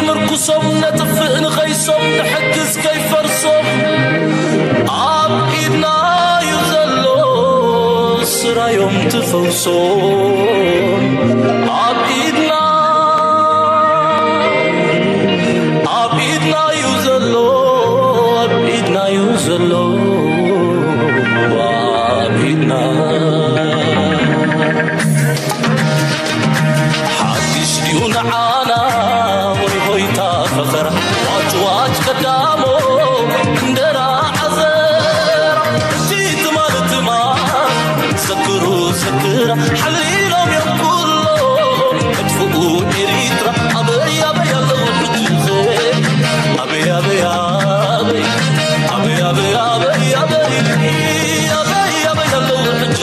ምርኩሶም ነጥፍእ ንኸይሶም ንሕግዝ ከይፈርሶም ኣብ ኢድና እዩ ዘሎ ስራዮም ትፈውሶም ኣብ ኢድና ኣብ ኢድና እዩ ዘሎ ኣብ ኢድና እዩ ዘሎ ኣብ ኢድና ሓድሽ ድዩ ንዓና ወይ ሆይታ ፈኸራ ዋጭዋጭ ቀዳሞ እንደራ ዓዘራ እቲ ትማል ትማል ዘክሩ ዘክራ ሓሊሎም እዮም ኩሎም መጥፍኡ ኤሪትራ ኣበይ ኣበይ ኣለዉ ሕጂ ኣበይ ኣበይ ኣበይ ኣበይ ኣበይ ኣበይ ኣበይ ኣበይ ኣበይ ኣበይ ኣለዉ ሕጂ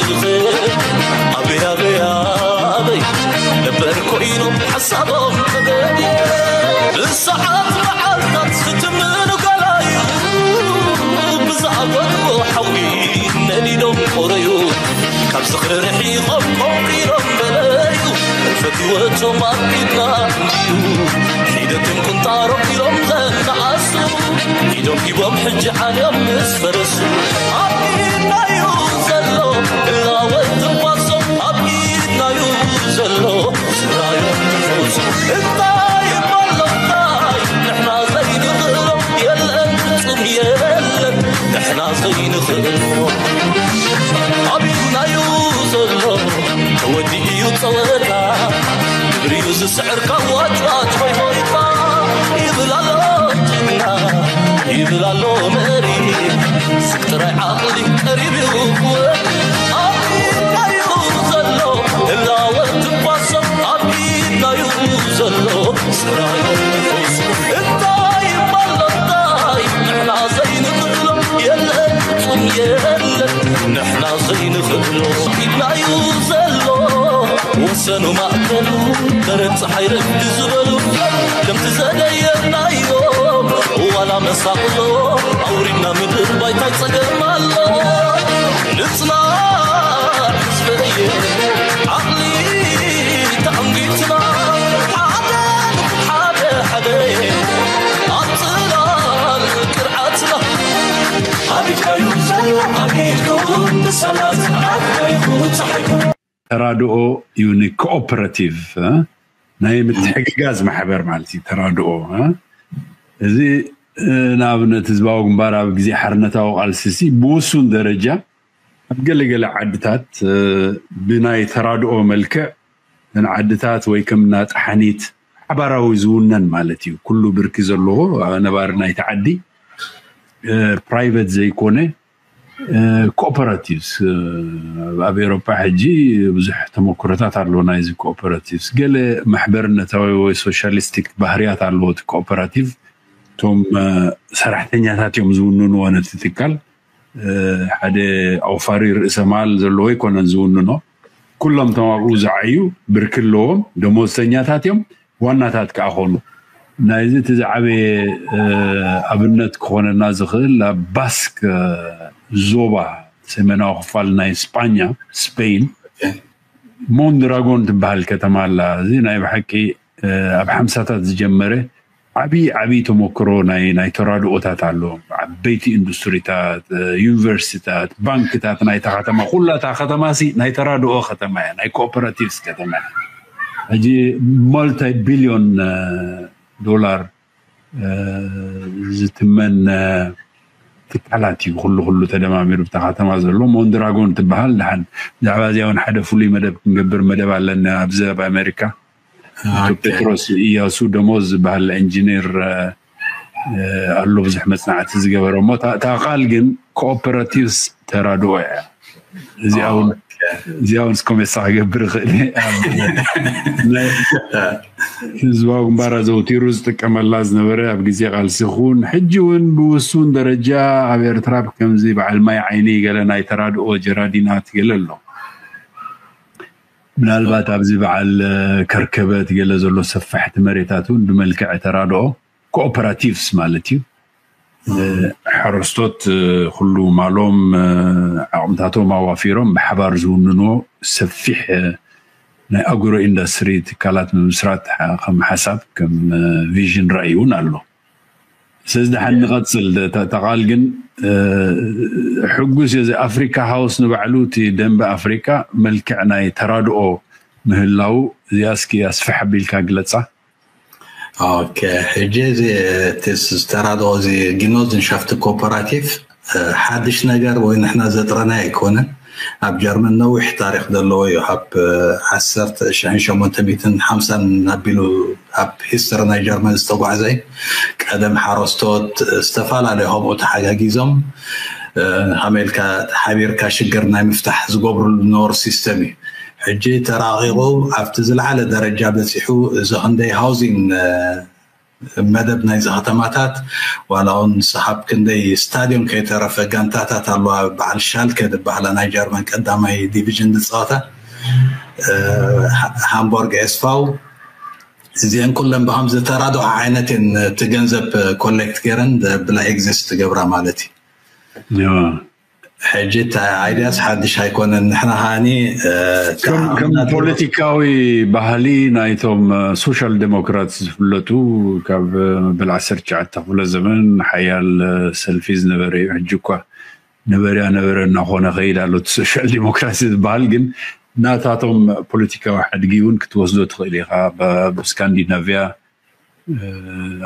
ኣበይ ኣበይ ኣበይ ነበር ኮይኖም ሓሳቦም ተገድየ ብሰዓት መዓልታት ዝትምኑ ገላዩ ብዝኣበድዎ ሓዊ ነዲዶም ቆረዩ ካብ ዝኽሪ ርሒቖም ቆንቂሮም በለዩ ፈትወቶም ኣብ ኢድና እንድዩ ሒደቶም ቁንጣሮም ኢሎም ዘነኣሱ ኢዶም ሂቦም ሕጂ ዓልዮም ምስ ፈረሱ ኣብ ኢድናዩ ዘሎ እላወት ትንፋሶም ኣብ ኢድናዩ ዘሎ ስራዮም ትፈውሱ እንታይ እሞ ኣሎ እንታይ ንሕና ዘይንኽእሎ የለን ፍጹም የለን ንሕና ዘይንኽእሎ ኣብ ኢድናዩ ዘሎ ተወዲኡ እዩ ጸወታ ግብሪዩ ዝስዕር ካብ ዋጭዋጭ ሆይ ሆይታ ይብል ኣሎ ጅግና ይብል ኣሎ መሪ ስብ ጥራይ ዓቕሊ ቀሪብ እዩ ክወድ ኣብ ኢድናዩ ዘሎ ህላወ ትንፋሶም ኣብ ኢድናዩ ዘሎ ስራዮም ንፈውሱ እንታይ እሞ ኣሎ እንታይ ንሕና ዘይንኽእሎ የለን ፍጹም የለን ንሕና ዘይንኽእሎ ኢድናዩ ዘሎ ወሰኑ ማእከሉ ደረት ፀሓይ ረግዲ ዝበሉ ከምቲ ዘደየናዮ ዋላ መሳቕሎ ኣውሪድና ምድር ባይታይ ፀገም ኣሎ ንፅናዕ ህዝበየ ዓቕሊ ተቐንጊትና ሓደ ሓደ ሓደ ኣብ ፅላል ቅርዓትና ኣቢትካዩ ዘሎ ኣቢትኩም ብሰላት ኣቢትካዩ ፀሓይኩም ተራድኦ ዩኒ ኮኦፐራቲቭ ናይ ምትሕግጋዝ ማሕበር ማለት እዩ። ተራድኦ እዚ ንኣብነት ህዝባዊ ግንባር ኣብ ግዜ ሓርነታዊ ቃልሲ ሲ ብውሱን ደረጃ ኣብ ገለገለ ዓድታት ብናይ ተራድኦ መልክዕ እተን ዓድታት ወይ ከም ናጣሓኒት ሓባራዊ ዝውነን ማለት እዩ። ኩሉ ብርኪ ዘለዎ ነባሪ ናይቲ ዓዲ ፕራይቨት ዘይኮነ ኮኦፐራቲቭስ ኣብ ኤሮፓ ሕጂ ብዙሕ ተመክሮታት ኣሎ ናይዚ ኮኦፐራቲቭስ ገለ ማሕበርነታዊ ወይ ሶሻሊስቲክ ባህርያት ኣለዎ እቲ ኮኦፐራቲቭ እቶም ሰራሕተኛታት እዮም ዝውንንዎ ነቲ ትካል ሓደ ኣውፋሪ ርእሰ ማል ዘለዎ ኣይኮነን ዝውንኖ ኩሎም እቶም ኣብኡ ዝዓዩ ብርኪ ኣለዎም ደሞዝተኛታት እዮም ዋናታት ከዓ ኾኑ ናይዚ እቲ ዝዓበየ ኣብነት ክኾነና ዝኽእል ኣብ ባስክ ዞባ ሰሜናዊ ክፋል ናይ ስጳኛ ስፔን ሞንድራጎን ትበሃል ከተማ ኣላ እዚ ናይ ብሓቂ ኣብ ሓምሳታት ዝጀመረ ዓብዪ ዓብዪ ተመክሮ ናይ ናይ ተራድኦታት ኣሎ ዓበይቲ ኢንዱስትሪታት ዩኒቨርሲቲታት ባንክታት ናይታ ከተማ ኩላታ ከተማ ሲ ናይ ተራድኦ ከተማ እያ ናይ ኮኦፐራቲቭስ ከተማ እያ ሕጂ ማልታይ ቢልዮን ዶላር ዝትመን ትካላት እዩ ኩሉ ኩሉ ተደማሚሩ ብታ ከተማ ዘሎ ሞንድራጎን ትበሃል ድሓን ብዛዕባ እዚኣ እውን ሓደ ፍሉይ መደብ ክንገብር መደብ ኣለና ኣብዚ ኣብ ኣሜሪካ ፔትሮስ እያሱ ደሞዝ ዝበሃል ኢንጂነር ኣሎ ብዙሕ መፅናዕቲ ዝገበረ እሞ እታ ቃል ግን ኮኦፐራቲቭስ ተራድኦ እያ እዚኣ እውን እስኮሜሳ ክገብር ይኽእል ህዝባዊ ግንባር ኣዘውቲሩ ዝጥቀመላ ዝነበረ ኣብ ግዜ ቃልሲ ክውን ሕጂ እውን ብውሱን ደረጃ ኣብ ኤርትራ ከምዚ በዓል ማይ ዓይኒ ገለ ናይ ተራድኦ ጀራዲናት ገለ ኣሎ ምናልባት ኣብዚ በዓል ከርከበት ገለ ዘሎ ሰፋሕቲ መሬታት እውን ብመልክዕ ተራድኦ ኮኦፐራቲቭስ ማለት እዩ ሓረስቶት ኩሉ ማሎም ዓቕምታቶም ኣዋፊሮም ብሓባር ዝውንንዎ ሰፊሕ ናይ ኣግሮ ኢንዱስትሪ ትካላት ምምስራት ከም ሓሳብ ከም ቪዥን ራእይ እውን ኣሎ። ስለዚ ደሓን ንቐፅል። ተቓል ግን ሕጉስ እዚ ኣፍሪካ ሃውስ ንባዕሉ እቲ ደንበ ኣፍሪካ መልክዕ ናይ ተራድኦ ምህላው እዚኣ እስኪ ኣስፍሕ ኣቢልካ ግለፃ። ኦኬ፣ ሕጂ እዚ ተራድኦ እዚ ጊኖዝንሻፍት ኮፐራቲቭ ሓድሽ ነገር ወይ ንሕና ዘጥረናይ ኣይኮነን። ኣብ ጀርመን ነዊሕ ታሪክ ዘለዎ እዩ። ካብ ዓሰርተ ሸሞንተ ሚእትን ሓምሳን ናቢሉ ኣብ ሂስተሪ ናይ ጀርመን ዝተጓዕዘ እዩ። ቀደም ሓረስቶት ዝተፈላለዩ ከምኡ ተሓጋጊዞም ከመይ ኢልካ ሓቢርካ ሽግር ናይ ምፍታሕ ዝገብርሉ ዝነበሩ ሲስተም እዩ። ሕጂ ተራቂቑ ኣብቲ ዝለዓለ ደረጃ በፂሑ እዚ ክንደይ ሃውዚን መደብ ናይዚ ከተማታት ዋላ እውን ሰሓብ ክንደይ ስታዲዮም ከይተረፈ ጋንታታት ኣለዋ። በዓል ሻልከ ዝበሃላ ናይ ጀርመን ቀዳማይ ዲቪዥን ዝፃወታ ሃምቦርግ ኤስፋው እዚአን ኩለን ብከምዚ ተራድኦ ዓይነት እየን እቲ ገንዘብ ኮሌክት ገይረን ብላ ኤግዚስት ትገብራ ማለት እዩ። ሕጂ ኣይድያስ ሓድሽ ኣይኮነን። ንሕና ከዓኒ ከም ፖለቲካዊ ባህሊ ናይቶም ሶሻል ዴሞክራት ዝፍለጡ ካብ መበል ዓሰርተ ትሽዓተ ክፍለ ዘመን ሓያል ሰልፊ ዝነበረ እዩ። ሕጂ እኳ ነበርያ ነበረ እናኾነ ከይድ ኣሎ እቲ ሶሻል ዴሞክራሲ ዝበሃል። ግን ናታቶም ፖለቲካዊ ሓድጊ እውን ክትወስዶ ትኽእል ኢኻ። ኣብ ስካንዲናቪያ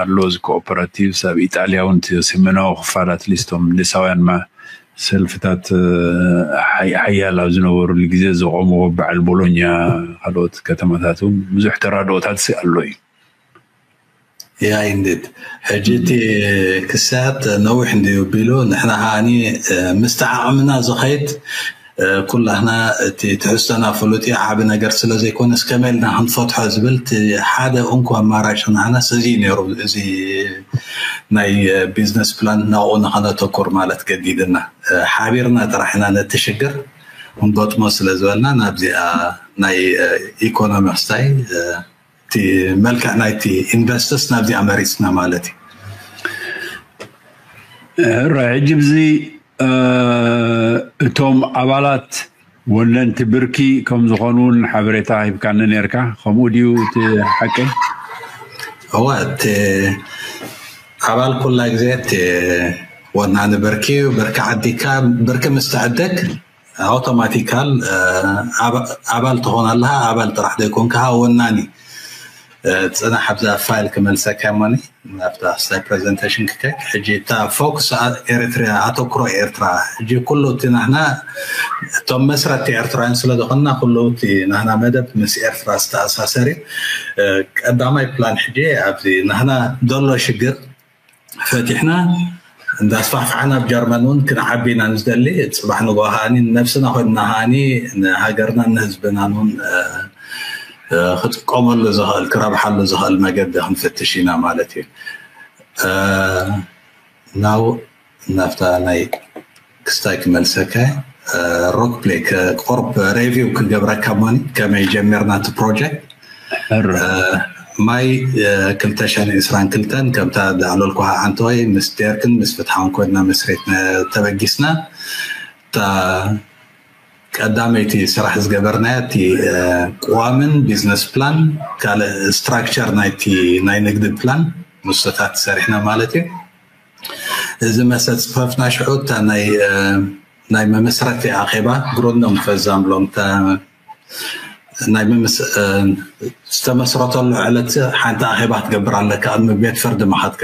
ኣሎ እዚ ኮኦፐራቲቭስ፣ ኣብ ኢጣልያ እውን እቲ ሰሜናዊ ክፋል ኣትሊስቶም ንሳውያን ሰልፍታት ሓያል ኣብ ዝነበሩሉ ግዜ ዘቆምዎ በዓል ቦሎኛ ካልኦት ከተማታት እውን ብዙሕ ተራድኦታት ኣሎ እዩ። ያ ኢንዲድ ሕጂ እቲ ክሳያት ነዊሕ እንድዩ ቢሉ ንሕና ከዓኒ ምስቲ ዓቕምና ዝኸይድ ኩላህና እቲ ትሕዝቶና ፍሉጥ እዩ። ዓቢ ነገር ስለ ዘይኮነስ ከመይ ኢልና ክንፈትሖ ዝብል እቲ ሓደ እንኮ ኣማራጭ ንዓናስ እዚ እዩ ነይሩ። እዚ ናይ ቢዝነስ ፕላን ናብኡ ንኸነተኩር ማለት ገዲድና ሓቢርና ጥራሕ ኢና ነቲ ሽግር ክንገጥሞ ስለ ዝበልና ናብዚኣ ናይ ኢኮኖሚ ክስታይ እቲ መልክዕ ናይቲ ኢንቨስትስ ናብዚኣ መሪፅና ማለት እዩ። ሕጂ ብዚ እቶም ኣባላት ወነንቲ ብርኪ ከም ዝኾኑ እውን ሓበሬታ ሂብካኒ ነርካ፣ ከምኡ ድዩ እቲ ሓቂ? እወ፣ እቲ ኣባል ኩላ ግዜ እቲ ወናኒ ብርኪ እዩ። ብርኪ ዓዲካ ብርኪ ምስ ትዕድግ ኣውቶማቲካል ኣባል ትኾን ኣለኻ። ኣባል ጥራሕ ዘይኮንካ ወናኒ። ፅናሕ ኣብዛ ፋይል ክመልሰካ እሞኒ ናብታ ክስታይ ፕሬዘንቴሽን ክከድ። ሕጂ እታ ፎክስ ኤርትራ፣ ኣተኩሮ ኤርትራ። ሕጂ ኩሉ እቲ ናህና እቶም መስረቲ ኤርትራውያን ስለ ዝኾንና ኩሉ እቲ ናህና መደብ ምስ ኤርትራ ዝተኣሳሰር እዩ። ቀዳማይ ፕላን ሕጂ ኣብዚ ናህና ዘሎ ሽግር ፈቲሕና እንዳስፋሕፋሕና ኣብ ጀርመን እውን ክንዓቢ ኢና ንዝደሊ። ፅባሕ ንግሆ ከዓኒ ንነብስና ኮይንና ከዓኒ ንሃገርናን ንህዝብናን እውን ክጥቀመሉ ዝኽእል ክረብሓሉ ዝኽእል መገዲ ክንፍትሽ ኢና ማለት እዩ። ናው ናብታ ናይ ክስታይ ክመልሰካ ሮክ ፕሌ ቁርብ ሬቪው ክገብረካ ሞኒ ከመይ ጀሚርና እቲ ፕሮጀክት ማይ ክልተ ሽሕን ዕስራን ክልተን ከምታ ዳዕለልኩ ዓንተወይ ምስ ዴርክን ምስ ፍትሓውን ኮይንና መስሬት ተበጊስና። እታ ቀዳመይቲ ስራሕ ዝገበርናያ እቲ ቅዋምን ቢዝነስ ፕላን ካልእ ስትራክቸር ናይቲ ናይ ንግዲ ፕላን ንሶታት ሰሪሕና ማለት እዩ። እዚ መሰ ፅፈፍና ሽዑ እታ ናይ ናይ መመስረቲ ኣኼባ ግሩንዶም ፈዛምሎም ናይ ዝተመስረተሉ ዕለት ሓንቲ ኣኼባ ክትገብር ኣለካ ቅድሚ ቤት ፍርዲ ምኻድካ።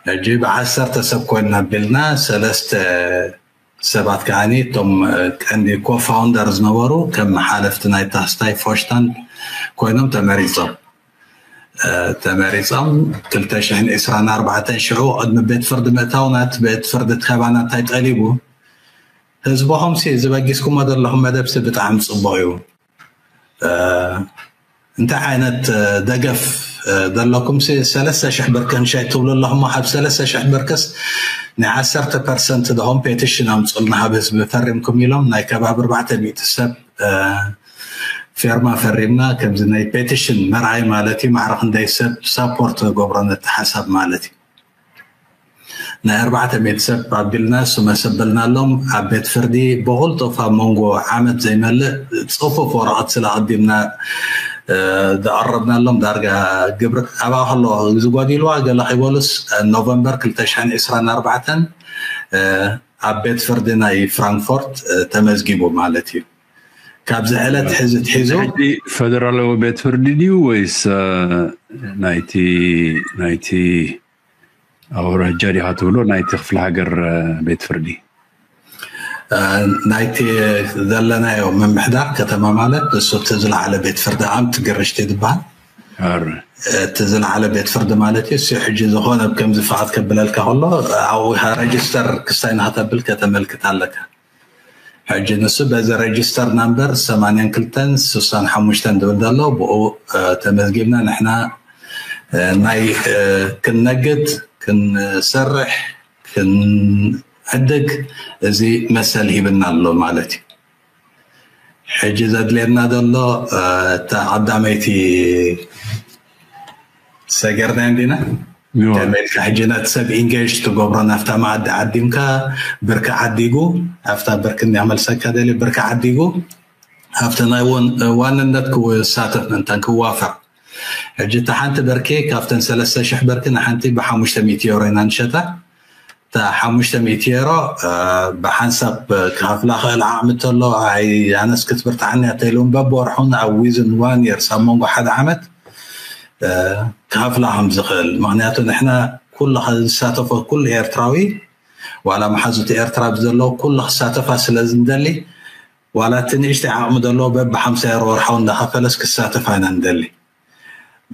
ሕጂ ብዓሰርተ ሰብ ኮይንና ኣቢልና ሰለስተ ሰባት ከዓኒ እቶም ቀንዲ ኮፋውንደር ዝነበሩ ከም ሓለፍቲ ናይ ታስታይ ፎሽታን ኮይኖም ተመሪፆም ተመሪፆም ክልተ ሽሕን ዕስራን ኣርባዕተን ሽዑ ቅድሚ ቤት ፍርዲ ምእታው ናቲ ቤት ፍርዲ እቲ ከባና እንታይ ጠሊቡ ህዝብኹም ሲ ዝበጊስኩሞ ዘለኹም መደብ ሲ ብጣዕሚ ፅቡቕ እዩ። እንታይ ዓይነት ደገፍ ዘለኩም ሲ ሰለስተ ሽሕ ብር ክንሸይ ትብሉ ኣለኹም። ካብ ሰለስተ ሽሕ ብርክስ ናይ ዓሰርተ ፐርሰንት ደኹም ፔቲሽን ኣምፁልና ካብ ህዝቢ ፈሪምኩም ኢሎም ናይ ከባቢ ኣርባዕተ ሚእቲ ሰብ ፌርማ ፈሪምና። ከምዚ ናይ ፔቲሽን መርኣይ ማለት እዩ። ማዕረ ክንደይ ሰብ ሳፖርት ገብሮ ነቲ ሓሳብ ማለት እዩ። ናይ ኣርባዕተ ሚእቲ ሰብ ኣቢልና እሱ መሰበልናሎም ኣብ ቤት ፍርዲ ብቕልጡፍ ኣብ መንጎ ዓመት ዘይመልእ ጽፉፍ ወረቐት ስለ ኣቐዲምና ዝቐረብናሎም ዳርጋ ግብሪ ኣብኣ ከሎ ዝጎዲልዋ ገለ ከይበሉስ ኖቨምበር ክልተ ሽሕን ዕስራን ኣርባዕተን ኣብ ቤት ፍርዲ ናይ ፍራንክፎርት ተመዝጊቡ ማለት እዩ። ካብዚ ዕለት ሕዚ ትሒዙ ፈደራላዊ ቤት ፍርዲ ድዩ ወይስ ናይቲ ናይቲ ኣውራጃ ዲኻ ትብሎ ናይቲ ክፍለ ሃገር ቤት ፍርዲ? ናይቲ ዘለናዮ ምምሕዳር ከተማ ማለት ንሱ እቲ ዝለዓለ ቤት ፍርዲ ኣምት ግርሽቲ ዝበሃል እቲ ዝለዓለ ቤት ፍርዲ ማለት እዩ። እሱ ሕጂ ዝኾነ ከምዚ ፍቓድ ከብለልካ ከሎ ኣብኡ ረጅስተር ክስታይ ንክተብል ከተመልክት ኣለካ። ሕጂ ንሱ በዚ ረጅስተር ናምበር ሰማንያን ክልተን ስሳን ሓሙሽተን ዝብል ዘሎ ብኡ ተመዝጊብና ንሕና ናይ ክንነግድ ክንሰርሕ ክንዕድግ እዚ መሰል ሂብና ኣሎ ማለት እዩ። ሕጂ ዘድልየና ዘሎ እታ ቀዳመይቲ ሰገርና እንዲና ከመይ ኢልካ ሕጂ ነቲ ሰብ ኢንጌጅ ትገብሮ ናፍታ መኣዲ ዓዲምካ ብርኪ ዓዲጉ ኣብታ ብርኪ እናመልሰካ ደልዩ ብርኪ ዓዲጉ ኣብቲ ናይ ዋንነት ክሳተፍ ምእንታን ክዋፈር ሕጂ እታ ሓንቲ ብርኪ ካብተን ሰለስተ ሽሕ ብርኪ ንሓንቲ ብሓሙሽተ ሚእቲ ዩሮ ኢና ንሸጣ። እታ ሓሙሽተ ሚእቲ ዩሮ ብሓንሳብ ክኸፍላ ክእል ዓቕሚ እንተሎ ኣይ ኣነስ ክትብርትዓኒ እያ ተኢሉ በብወርሑ ኣብ ዊዝን ዋን የርስ ኣብ መንጎ ሓደ ዓመት ክኸፍላ ከም ዝኽእል ምክንያቱ ንሕና ኩሉ ዝሳተፎ ኩሉ ኤርትራዊ ዋላ መሓዙት ኤርትራ ብዘለዉ ኩሉ ክሳተፋ ስለ ዝንደሊ ዋላ እቲ ንእሽተይ ዓቕሚ ዘለዎ በብሓምሳ ዩሮ ወርሓዊ እንዳኸፈለስ ክሳተፍ ኣይና ንደሊ።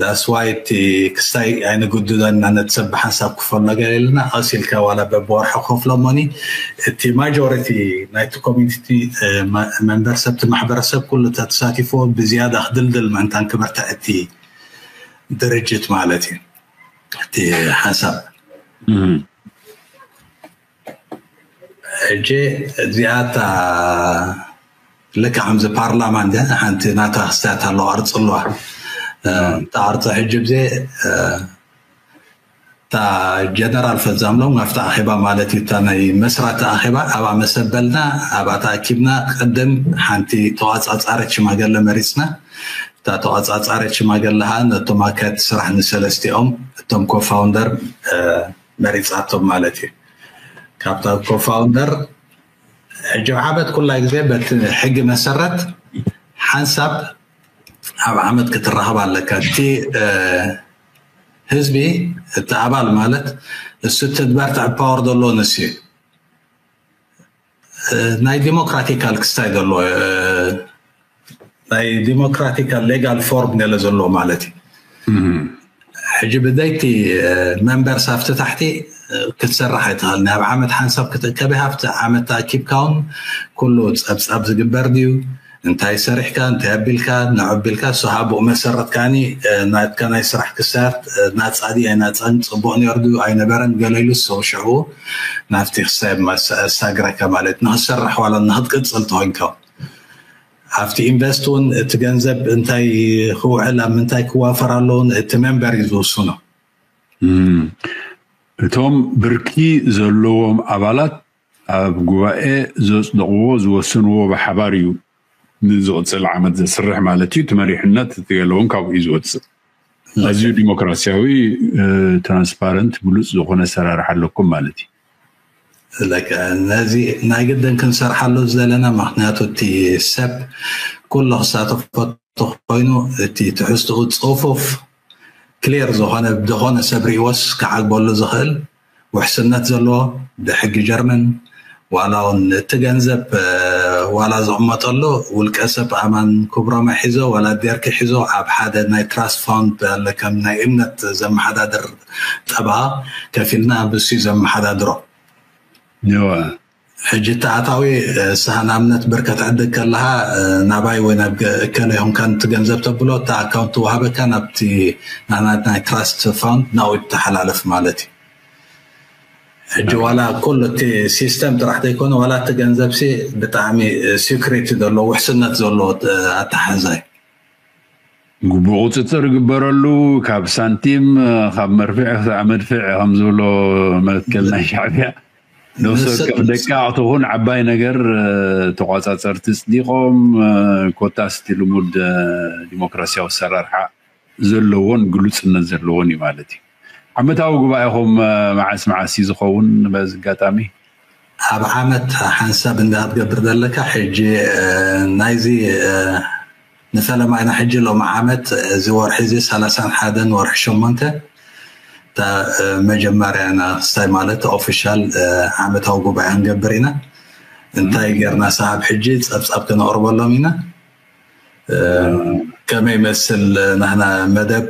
ዳስዋይ እቲ ክስታይ ኣይንግድዶን ኢና ነቲ ሰብ ብሓንሳብ ክፈሎ ገለ ኢልና ቀስ ኢልካ ዋላ በብወርሑ ክኸፍሎ እሞኒ እቲ ማጆሪቲ ናይቲ ኮሚኒቲ መንበር ሰብቲ ማሕበረሰብ ኩሉ ተተሳቲፎ ብዝያዳ ክድልድል ምእንታን ክበርትዕ እቲ ድርጅት ማለት እዩ እቲ ሓንሳብ ሕጂ እዚኣታ ልክዕ ከምዚ ፓርላማ እንደ ሓንቲ ናታ ክስታት ኣሎ ቅርፂ ኣለዋ እታ ቅርፂ ሕጂ ብዜ እታ ጀነራል ፈዛምሎም ኣብቲ ኣኼባ ማለት እዩ እታ ናይ መስራቲ ኣኼባ ኣብኣ መሰበልና ኣብኣ ተኣኪብና ቅድም ሓንቲ ተዋፃፃረት ሽማገለ መሪፅና እታ ተዋፃፃረት ሽማገለ ከዓ ነቶም ኣካየድቲ ስራሕ ንሰለስቲኦም እቶም ኮፋውንደር መሪፃቶም ማለት እዩ። ካብታ ኮፋውንደር ሕጂ ዓመት ኩላይ ግዜ በቲ ሕጊ መሰረት ሓንሳብ ኣብ ዓመት ክትራኸብ ኣለካ። እቲ ህዝቢ እቲ ኣባል ማለት እሱ ትድባርትዕ ፓወር ዘለዎ ንሱ እዩ። ናይ ዲሞክራቲካል ክስታይ ዘለዎ ናይ ዲሞክራቲካል ሌጋል ፎርም ገለ ዘለዎ ማለት እዩ። ሕጂ ብደይቲ መንበር ሳፍቲ ታሕቲ ክትሰርሕ ኣይትኽእል። ናይ ኣብ ዓመት ሓንሳብ ክትእከብ ሃብቲ ዓመት ተኣኪብካ እውን ኩሉ ጸብጻብ ዝግበር ድዩ እንታይ ሰሪሕካ እንታይ ኣቢልካ ንዕቢልካ እሱ ሃብኡ መሰረት ከዓኒ ናትካ ናይ ስራሕ ክሳያት ናጻ ድዩ ኣይናጻን ጽቡቕ ነይሩ ድዩ ኣይነበረን ገለ ኢሉ ሰው ሽዑ ናብቲ ክሳይ ሳግረካ ማለት ንክሰርሕ ዋላ ንክትቅጽል ተኮንካ ኣብቲ ኢንቨስት እውን እቲ ገንዘብ እንታይ ክውዕል ኣብ ምንታይ ክዋፈር ኣለውን እቲ መንበር እዩ ዝውስኖ። እቶም ብርኪ ዘለዎም ኣባላት ኣብ ጉባኤ ዘጽደቕዎ ዝወሰንዎ ብሓባር እዩ ንዝቕጽል ዓመት ዘስርሕ ማለት እዩ። እቲ መሪሕነት እቲ ገለውን ካብኡ እዩ ዝወጽእ። ኣዝዩ ዲሞክራሲያዊ፣ ትራንስፓረንት፣ ግሉጽ ዝኾነ ኣሰራርሓ ኣለኩም ማለት እዩ። ነዚ ናይ ግድን ክንሰርሓሉ ዘለና ምክንያቱ እቲ ሰብ ኩሉ ክሳተፎ ተኮይኑ እቲ ትሕዝትኡ ጽፉፍ ክሊር ዝኾነ ብዝኾነ ሰብ ሪእዎስ ክዓግበሉ ዝኽእል ውሕስነት ዘለዎ ብሕጊ ጀርመን ዋላ እውን እቲ ገንዘብ ዋላ ዝቕመጠሉ ውልቀ ሰብ ኣማን ክብሮመ ሒዞ ዋላ ዴርኪ ሒዞ ኣብ ሓደ ናይ ትራስት ፋንድ ኣለ ከም ናይ እምነት ዘመሓዳድር ጠበቓ ከፊልና ብሱ ዘመሓዳድሮ ሕጂ እቲ ኣታዊ ስሃ ንኣብነት ብር ከተዕድግ ከለኻ ናባይ ወይ ናብ እከለ ይኹንካ እቲ ገንዘብ ተብሎ እቲ ኣካውንት ትወሃበካ ናብቲ ናናት ናይ ትራስት ፋንድ ናብኡ ይተሓላለፍ ማለት እዩ። ሕጂ ዋላ ኩሉ እቲ ሲስተም ጥራሕ ዘይኮነ ዋላ እቲ ገንዘብ ሲ ብጣዕሚ ሲክሬት ዘለዎ ውሕስነት ዘለዎ ኣተሓሕዛ እዩ። ግቡእ ቁፅፅር ይግበረሉ፣ ካብ ሳንቲም፣ ካብ መርፍዕ ክሳዕ መድፍዕ ከም ዝብሎ መትከል ናይ ሻዕብያ፣ ነፍሲ ወከፍ ደቃቕ ትኹን ዓባይ ነገር ተቋፃፀርቲ ፅዲቆም፣ ኮታስ እቲ ልሙድ ዲሞክራሲያዊ ኣሰራርሓ ዘለዎን ግሉፅነት ዘለዎን እዩ ማለት እዩ። ዓመታዊ ጉባኤኹም መዓስ መዓስ እዩ ዝኸውን? በዚ ኣጋጣሚ ኣብ ዓመት ሓንሳብ እንዳ ትገብር ዘለካ ሕጂ ናይዚ ንፈለማ ኢና ሕጂ ሎም ዓመት እዚ ወርሒ እዚ ሰላሳን ሓደን ወርሒ ሸሞንተ እታ መጀመርያ ኢና ክስታይ ማለት ኦፊሻል ዓመታዊ ጉባኤ ክንገብር ኢና። እንታይ ጌርና ሰሓብ ሕጂ ጸብጻብ ክነቕርበሎም ኢና። ከመይ መስል ናህና መደብ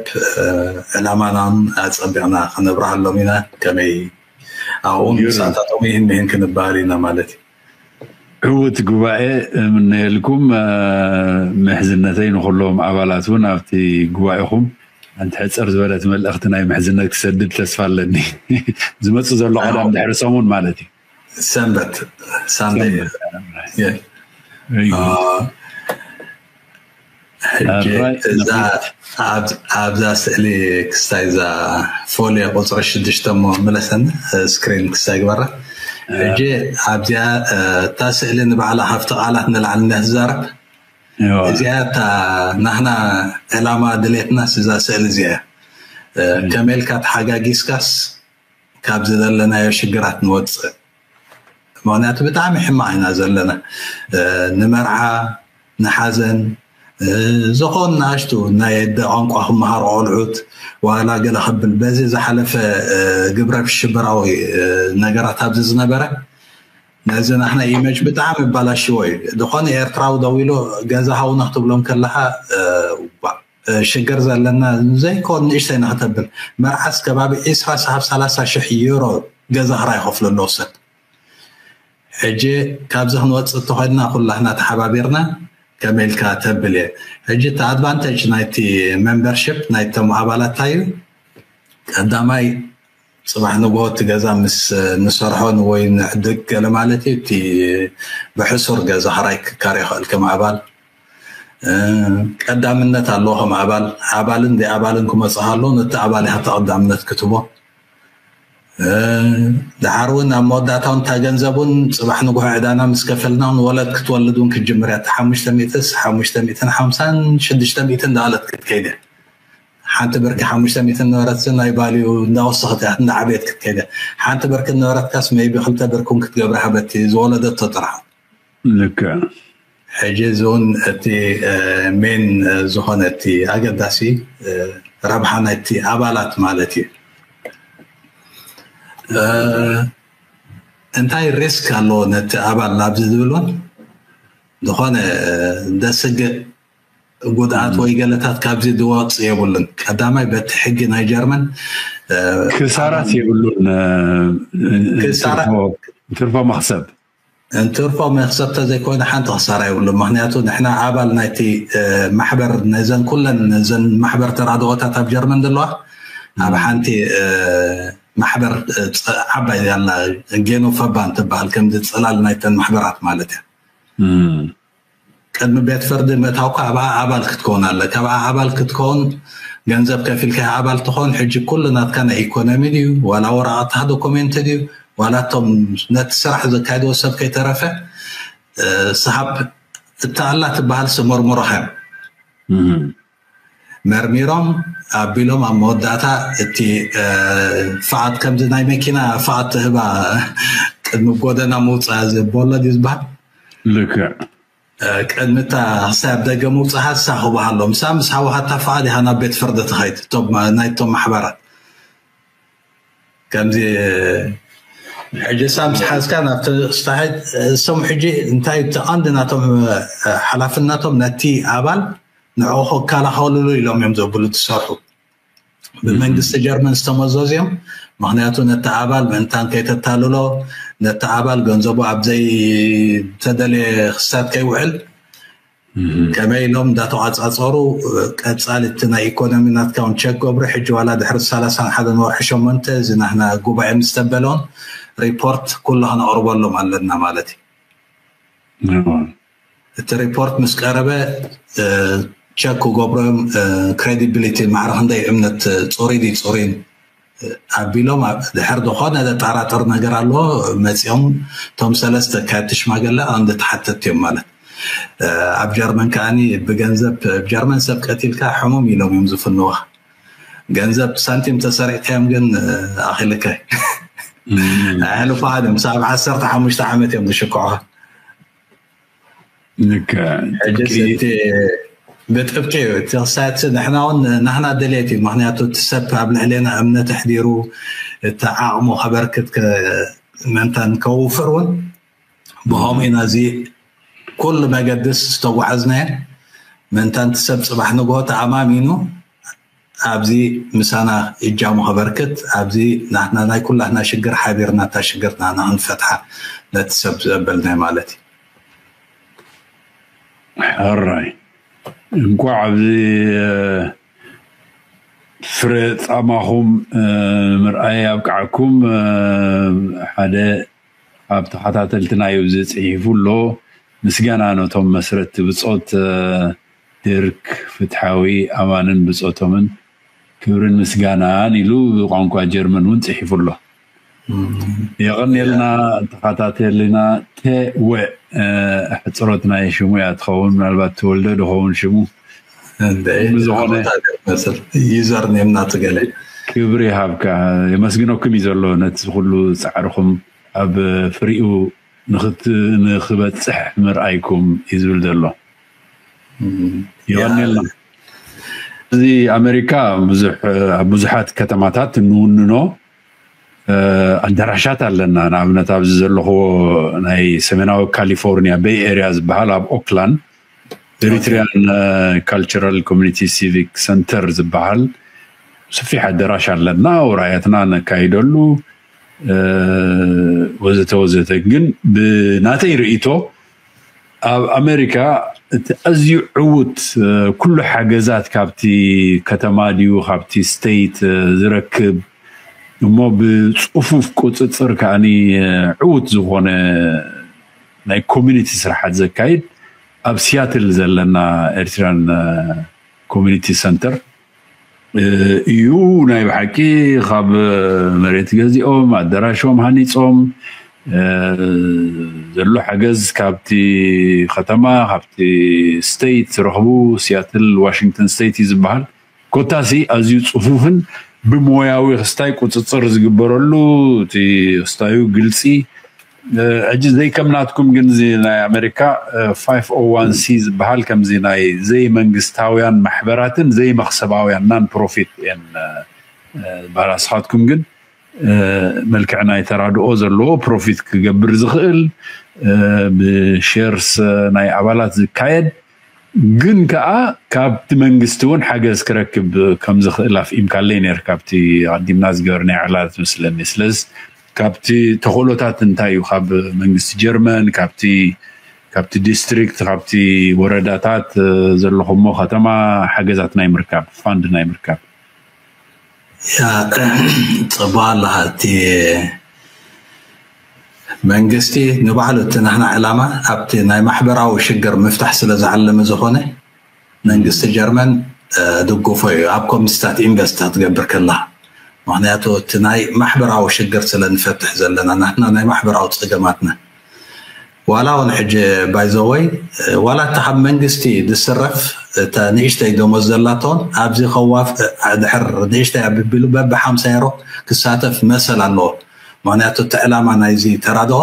ዕላማናን ኣጸቢቕና ክነብርሃሎም ኢና። ከመይ ኣብኡን ምሳታቶም ይህን ምሂን ክንበሃል ኢና ማለት እዩ። ዕውት ጉባኤ እምነየልኩም። ምሕዝነተይ ንኩሎም ኣባላት እውን ኣብቲ ጉባኤኹም ሓንቲ ሕፅር ዝበለት መልእኽቲ ናይ ምሕዝነት ክሰድድ ተስፋ ኣለኒ። ዝመፁ ዘሎ ቀዳም ድሕሪ ሰሙን ማለት እዩ። ሰንበት ሳንደይ ኣብዛ ስእሊ ክስታይ እዛ ፎልዮ ቁፅሪ ሽዱሽተ እሞ ምለሰኒ ስክሪን ክስታይ ግበራ። ሕጂ ኣብዚኣ እታ ስእሊ ንባዕላ ካብቲ ቃላት ንላዕሊ እንዳ ትዛረብ እዚኣ እታ ናህና ዕላማ ድሌትናስ እዛ ስእሊ እዚኣ ከመይ ኢልካ ተሓጋጊዝካስ ካብዚ ዘለናዮ ሽግራት ንወፅእ። ምክንያቱ ብጣዕሚ ሕማቕ ኢና ዘለና። ንመርዓ፣ ንሓዘን፣ ዝኾን ንኣሽቱ ናይ ኣደ ቋንቋ ክመሃሩ ቆልዑት ዋላ ገለ ከብል በዚ ዝሓለፈ ግብረ ሽበራዊ ነገራት ኣብዚ ዝነበረ ነዚ ናሕና ኢመጅ ብጣዕሚ ኣባላሽዎ እዩ። ዝኾነ ኤርትራዊ ደው ኢሉ ገዛ ሃውና ክትብሎም ከለካ ሽግር ዘለና ዘይኮን ንእሽተይ ንክተብል መርዓስ ከባቢ ዒስራ ሳብ ሰላሳ ሽሕ ዩሮ ገዛ ክራይ ይኸፍሉ ኣለዉ ሰብ። ሕጂ ካብዚ ክንወፅእ እንተኮይንና ኩላህና ተሓባቢርና ከመይ ኢልካ ተብል እየ። ሕጂ እቲ ኣድቫንቴጅ ናይቲ ሜምበርሽፕ ናይቶም ኣባላት እንታይ እዩ? ቀዳማይ ፅባሕ ንግሆ እቲ ገዛ ምስ ንሰርሖ ወይ ንዕድግ ገለ ማለት እዩ። እቲ ብሕሱር ገዛ ክራይ ክካር ይኽእል ከም ኣባል ቀዳምነት ኣለዎ። ከም ኣባል ኣባልን ዘይ ኣባልን ክመፅእ ከሎ ነቲ ኣባል ኢኻ ተቐዳምነት ክትቦ። ድሓር እውን ኣብ መወዳእታ እውን እታ ገንዘብ እውን ፅባሕ ንግሆ ዕዳና ምስ ከፈልና እውን ወለድ ክትወልድ እውን ክትጅምር እያ። ሓሙሽተ ሚእትን ሓሙሽተ ሚእትን ሓምሳን ሽዱሽተ ሚእትን እንዳበለት ክትከይድ እያ። ሓንቲ ብርኪ ሓሙሽተ ሚእትን ነበረት ናይ ባልዩ እንዳወሰኸት እያ እንዳዓበየት ክትከይድ እያ። ሓንቲ ብርኪ ነበረትካስ መይቢ ክልተ ብርኪ እውን ክትገብራ በቲ ዝወለደቶ ጥራሕ። ልክዕ። ሕጂ እዚ እውን እቲ ሜን ዝኾነ እቲ ኣገዳሲ ረብሓ ናይቲ ኣባላት ማለት እዩ። እንታይ ሪስክ ኣለዎ ነቲ ኣባል ናብዚ ዝብል እውን ዝኾነ ደስግእ ጉድኣት ወይ ገለታት ካብዚ ዝወፅ የብሉን። ቀዳማይ በቲ ሕጊ ናይ ጀርመን ክሳራት የብሉን። ትርፎ መክሰብ እንትርፎ መክሰብ ተዘይኮይኑ ሓንቲ ክሳራ የብሉን። ምክንያቱ ንሕና ኣባል ናይቲ ማሕበር ነዘን ኩለን ነዘን ማሕበር ተራድኦታት ኣብ ጀርመን ዘለዋ ኣብ ሓንቲ ማሕበር ዓባይ ያላ ጌኖ ፈባን ትበሃል ከምዚ ፅላል ናይተን ማሕበራት ማለት እያ። ቅድሚ ቤት ፍርዲ ምእታውካ ኣብኣ ኣባል ክትከውን ኣለ። ካብኣ ኣባል ክትከውን ገንዘብ ከፊልካ ኣባል ትኾን። ሕጂ ኩሉ ናትካ ናይ ኢኮኖሚ ድዩ ዋላ ወረቐትካ ዶኩሜንት ድዩ ዋላ እቶም ነቲ ስራሕ ዘካየድዎ ሰብ ከይተረፈ ስሓብ እታ ኣላ ትበሃል ስመርምሮኻ እዮም። መርሚሮም ኣቢሎም ኣብ መወዳእታ እቲ ፍቓድ ከምዚ ናይ መኪና ፍቓድ ትህባ ቅድሚ ጎደና ምውፃእ ዘበሎ ድዩ ዝበሃል ልክዕ ቅድሚ እታ ክሳብ ደገ ምውፅእ ሃሳ ክበሃሎም ሳ ምስ ሃወሃታ ፍቓድ ኢኻ ናብ ቤት ፍርዲ ትኸይድ ናይቶም ማሕበራት ከምዚ ሕጂ ሳ ምስ ሓዝካ ናብቲ ስታሒት እሶም ሕጂ እንታይ እቲ ቀንዲ ናቶም ሓላፍነቶም ነቲ ኣባል ንዕኡ ክከላኸሉሉ ኢሎም እዮም ዘብሉ ትሰርሑ ብመንግስቲ ጀርመን ዝተመዘዙ እዮም። ምክንያቱ ነቲ ኣባል ምእንታን ከይተታልሎ ነቲ ኣባል ገንዘቡ ኣብ ዘይተደለየ ክስታት ከይውዕል ከመይ ኢሎም እንዳተቋፃፀሩ ቀፃሊ እቲ ናይ ኢኮኖሚ ናትካ እውን ቸክ ገብሩ። ሕጂ ዋላ ድሕሪ ሰላሳን ሓደን ወርሒ ሸሞንተ እዚ ናህና ጉባኤ ምስ ተበለውን ሪፖርት ኩሉ ክነቕርበሎም ኣለና ማለት እዩ። እቲ ሪፖርት ምስ ቀረበ ቸክ ክገብሩ እዮም። ክሬዲቢሊቲ ማዕረ ክንደይ እምነት ጽሩይ ድዩ ጽሩይን ኣቢሎም ድሕር ዝኾነ ዘጠራጥር ነገር ኣለዎ መፂኦም እቶም ሰለስተ ካቲ ሽማግለ ቀንዲ ተሓተቲ እዮም ማለት። ኣብ ጀርመን ከዓኒ ብገንዘብ ጀርመን ሰብ ቀቲልካ ሕሙም ኢሎም እዮም ዝፍንዋ። ገንዘብ ሳንቲም ተሰሪቅካዮም ግን ኣኺልካ ሕልፋ ድም ሳብ ዓሰርተ ሓሙሽተ ዓመት እዮም ዝሽክዑኻ። ሕጂ ብጥብቂ እዩ እቲ ክሳየት ንሕና እውን ናህና ድሌት እዩ። ምክንያቱ እቲ ሰብ ኣብ ልዕሌና እምነት ኣሕዲሩ እቲ ዓቕሙ ከበርክት ምእንታን ከውፍር እውን ብኸምኡ ኢና እዚ ኩሉ መገድስ ዝተጓዓዝናዮ። ምእንታን እቲ ሰብ ፅባሕ ንግሆ ተኣማሚኑ ኣብዚ ምሳና እጃሙ ከበርክት ኣብዚ ናትና ናይ ኩላትና ሽግር ሓቢርና እታ ሽግርና ንክንፈትሓ ነቲ ሰብ ዘበልናይ ማለት እዩ። ሕራይ እንኳዕ ኣብዚ ፍረ ፃማኹም ምርኣይ ኣብቅዓኩም። ሓደ ኣብ ተኸታተልትና እዩ ዝፅሒፉ ኣሎ። ምስጋና ነቶም መስረትቲ ብፆት ድርክ ፍትሓዊ ኣማንን ብፆቶምን ክብርን ምስጋናን ኢሉ ብቋንቋ ጀርመን እውን ፅሒፉ ኣሎ። የቐንየልና ተኸታተልና። ተወ ሕፅሮት ናይ ሽሙ እያ ትኸውን፣ ምናልባት ተወልደ ድኸውን ሽሙ ዝኾነ ዩዘር ኔም ናቱ ገለ ክብሪ ሃብካ። የመስግነኩም እዩ ዘሎ ነቲ ኩሉ ፃዕርኹም ኣብ ፍሪኡ ንክበፅሕ ምርኣይኩም እዩ ዝብል ዘሎ። የቐንየልና። እዚ ኣሜሪካ ብዙሕ ኣብ ብዙሓት ከተማታት እንውንኖ ኣዳራሻት ኣለና። ንኣብነት ኣብዚ ዘለኽዎ ናይ ሰሜናዊ ካሊፎርኒያ ቤይ ኤርያ ዝበሃል ኣብ ኦክላንድ ኤሪትሪያን ካልቸራል ኮሚኒቲ ሲቪክ ሰንተር ዝበሃል ሰፊሕ ኣዳራሽ ኣለና። ውራያትና ነካይደሉ ወዘተ ወዘተ። ግን ብናተይ ርእይቶ ኣብ ኣሜሪካ እቲ ኣዝዩ ዕዉት ኩሉ ሓገዛት ካብቲ ከተማ ድዩ ካብቲ ስቴት ዝረክብ እሞ ብፅፉፍ ቁፅፅር ከዓኒ ዕዉት ዝኾነ ናይ ኮሚኒቲ ስራሓት ዘካይድ ኣብ ሲያትል ዘለና ኤርትራን ኮሚኒቲ ሰንተር እዩ። ናይ ብሓቂ ካብ መሬት ገዚኦም ኣደራሾም ሃኒፆም ዘሎ ሓገዝ ካብቲ ከተማ ካብቲ ስቴት ዝረኽቡ ሲያትል ዋሽንግተን ስቴት እዩ ዝበሃል። ኮታሲ ኣዝዩ ፅፉፍን ብሞያዊ ክስታይ ቁፅፅር ዝግበረሉ እቲ ክስታዩ ግልፂ። ሕጂ ዘይከምናትኩም ግን እዚ ናይ ኣሜሪካ ፋይቭ ኦ ዋን ሲ ዝበሃል ከምዚ ናይ ዘይመንግስታውያን ማሕበራትን ዘይመክሰባውያን ናን ፕሮፊት እየን። ባላስኻትኩም ግን መልክዕ ናይ ተራድኦ ዘለዎ ፕሮፊት ክገብር ዝኽእል ብሼርስ ናይ ኣባላት ዝካየድ ግን ከዓ ካብቲ መንግስቲ እውን ሓገዝ ክረክብ ከም ዝኽእል ኣፍኢምካለይ ነይር ካብቲ ኣዲምና ዝገበርናዮ ዕላላት መስለኒ። ስለዚ ካብቲ ተኽእሎታት እንታይ እዩ ካብ መንግስቲ ጀርመን ካብቲ ካብቲ ዲስትሪክት ካብቲ ወረዳታት ዘለኹሞ ከተማ ሓገዛት ናይ ምርካብ ፋንድ ናይ ምርካብ? ያ ጽቡቅ ኣለኻ። እቲ መንግስቲ ንባዕሉ እቲ ናህና ዕላማ ኣብቲ ናይ ማሕበራዊ ሽግር ምፍታሕ ስለ ዝዓለመ ዝኾነ መንግስቲ ጀርመን ድግፎ እዩ። ኣብ ኮሚኒቲታት ኢንቨስት ትገብር ከላ ምክንያቱ እቲ ናይ ማሕበራዊ ሽግር ስለ ንፈትሕ ዘለና ናትና ናይ ማሕበራዊ ጸገማትና ዋላ እውን ሕጂ ባይዘወይ ዋላ እታ ካብ መንግስቲ ዝስረፍ እታ ንእሽተይ ደሞዝ ዘላቶን ኣብዚ ከዋፍ ድሕር ንእሽተይ ኣቢሉ በቢ ሓምሳ ዩሮ ክሳተፍ መሰል ኣለዎ። ምክንያቱ እቲ ዕላማ ናይዚ ተራድኦ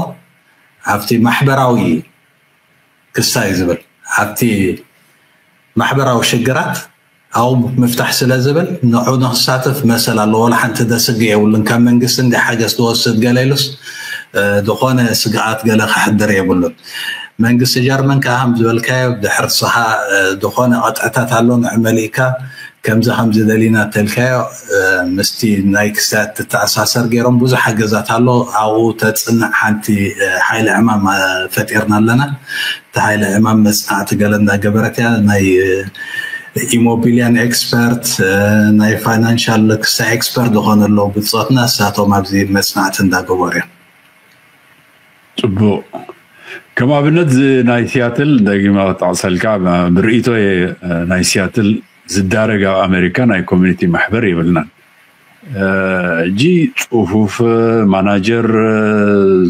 ኣብቲ ማሕበራዊ ክስታይ ዝብል ኣብቲ ማሕበራዊ ሽግራት ኣብኡ ምፍታሕ ስለ ዝብል ንዑ ንክሳተፍ መሰል ኣለዎ። ወላ ሓንቲ ደስግእ የብሉን። ካብ መንግስቲ እንዲ ሓገዝ ትወስድ ገለ ኢሉስ ዝኾነ ስግኣት ገለ ክሕድር የብሉን። መንግስቲ ጀርመን ከዓ ከም ዝበልካዮ ድሕር ስኻ ዝኾነ ቅጥዕታት ኣሎ ንዕ መሊእካ ከምዚ ከምዚ ደሊና ተልካዮ ምስቲ ናይ ክስታት ትተኣሳሰር ገይሮም ብዙሕ ሓገዛት ኣሎ። ኣብኡ ተፅንዕ ሓንቲ ሓይሊ ዕማም ፈጢርና ኣለና። እቲ ሓይሊ ዕማም መፅናዕቲ ገለ እንዳገበረት እያ። ናይ ኢሞቢልያን ኤክስፐርት ናይ ፋይናንሻል ክስታይ ኤክስፐርት ዝኾነ ኣለዉ ብፆትና እሳቶም ኣብዚ መፅናዕቲ እንዳገበሩ እዮም። ፅቡቅ ከም ኣብነት እዚ ናይ ሲያትል ደጊመ ክጠቕሰልካ፣ ብርእይቶ ናይ ሲያትል ዝዳረግ ኣብ ኣሜሪካ ናይ ኮሚኒቲ ማሕበር የብልናን። ሕጂ ጽፉፍ ማናጀር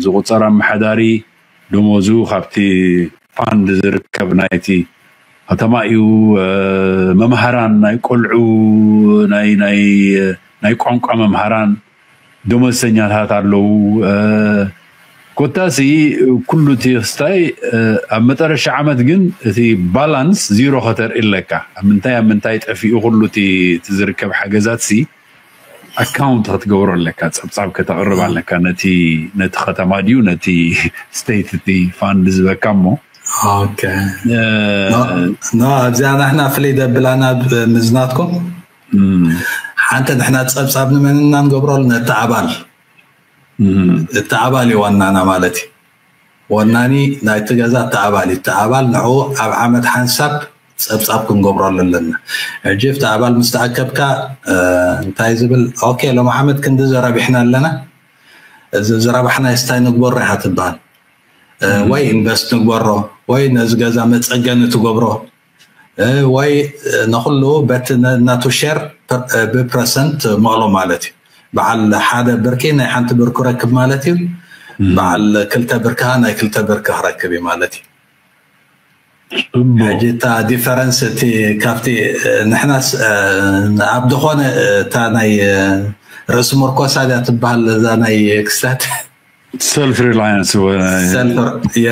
ዝቁጸር ኣመሓዳሪ ደሞዙ ካብቲ ፋንድ ዝርከብ ናይቲ ከተማ እዩ። መምሃራን፣ ናይ ቆልዑ ናይ ናይ ናይ ቋንቋ መምሃራን ደሞዝተኛታት ኣለዉ። ኮታሲ ኩሉ እቲ ክስታይ ኣብ መጠረሻ ዓመት ግን እቲ ባላንስ ዚሮ ከተርኢ ኣለካ። ኣብ ምንታይ ኣብ ምንታይ ጠፊኡ ኩሉ እቲ ዝርከብ ሓገዛት ሲ ኣካውንት ክትገብሮ ኣለካ፣ ጸብጻብ ከተቕርብ ኣለካ ነቲ ነቲ ከተማ ድዩ ነቲ ስቴት እቲ ፋንድ ዝበካ እሞ። ኦኬ። ኖ ኣብዚኣ ናሕና ፍልይ ደብላና ምዝናትኩም ሓንቲ ንሕና ጸብጻብ ንመንና ንገብሮ ነቲ ኣባል እቲ ኣባል እዩ ዋናና ማለት እዩ። ወናኒ ናይቲ ገዛ እቲ ኣባል እዩ። እቲ ኣባል ንዕኡ ኣብ ዓመት ሓንሳብ ጸብጻብ ክንገብረሉ ኣለና። ሕጂ እቲ ኣባል ምስ ተኣከብካ እንታይ ዝብል ኦኬ ሎም ዓመት ክንዲ ዘረቢሕና ኣለና፣ እዚ ዝረባሕና ስታይ ንግበሮ ኢኻ ትበሃል። ወይ ኢንቨስት ንግበሮ ወይ ነዚ ገዛ መጸገኒ ትገብሮ ወይ ንኩሉ በቲ ናቱ ሸር ብፕረሰንት መቕሎ ማለት እዩ። በዓል ሓደ ብርኪ ናይ ሓንቲ ብርኩ ረክብ ማለት እዩ። በዓል ክልተ ብርካ ናይ ክልተ ብርካ ክረክብ እዩ ማለት እዩ። ሕጂ እታ ዲፈረንስ እቲ ካብቲ ንሕናስ ኣብ ዝኾነ እታ ናይ ርእሲ ምርኮሳ ድያ ትበሃል እዛ ናይ ክስታት ሰልፍ ሪላያንስ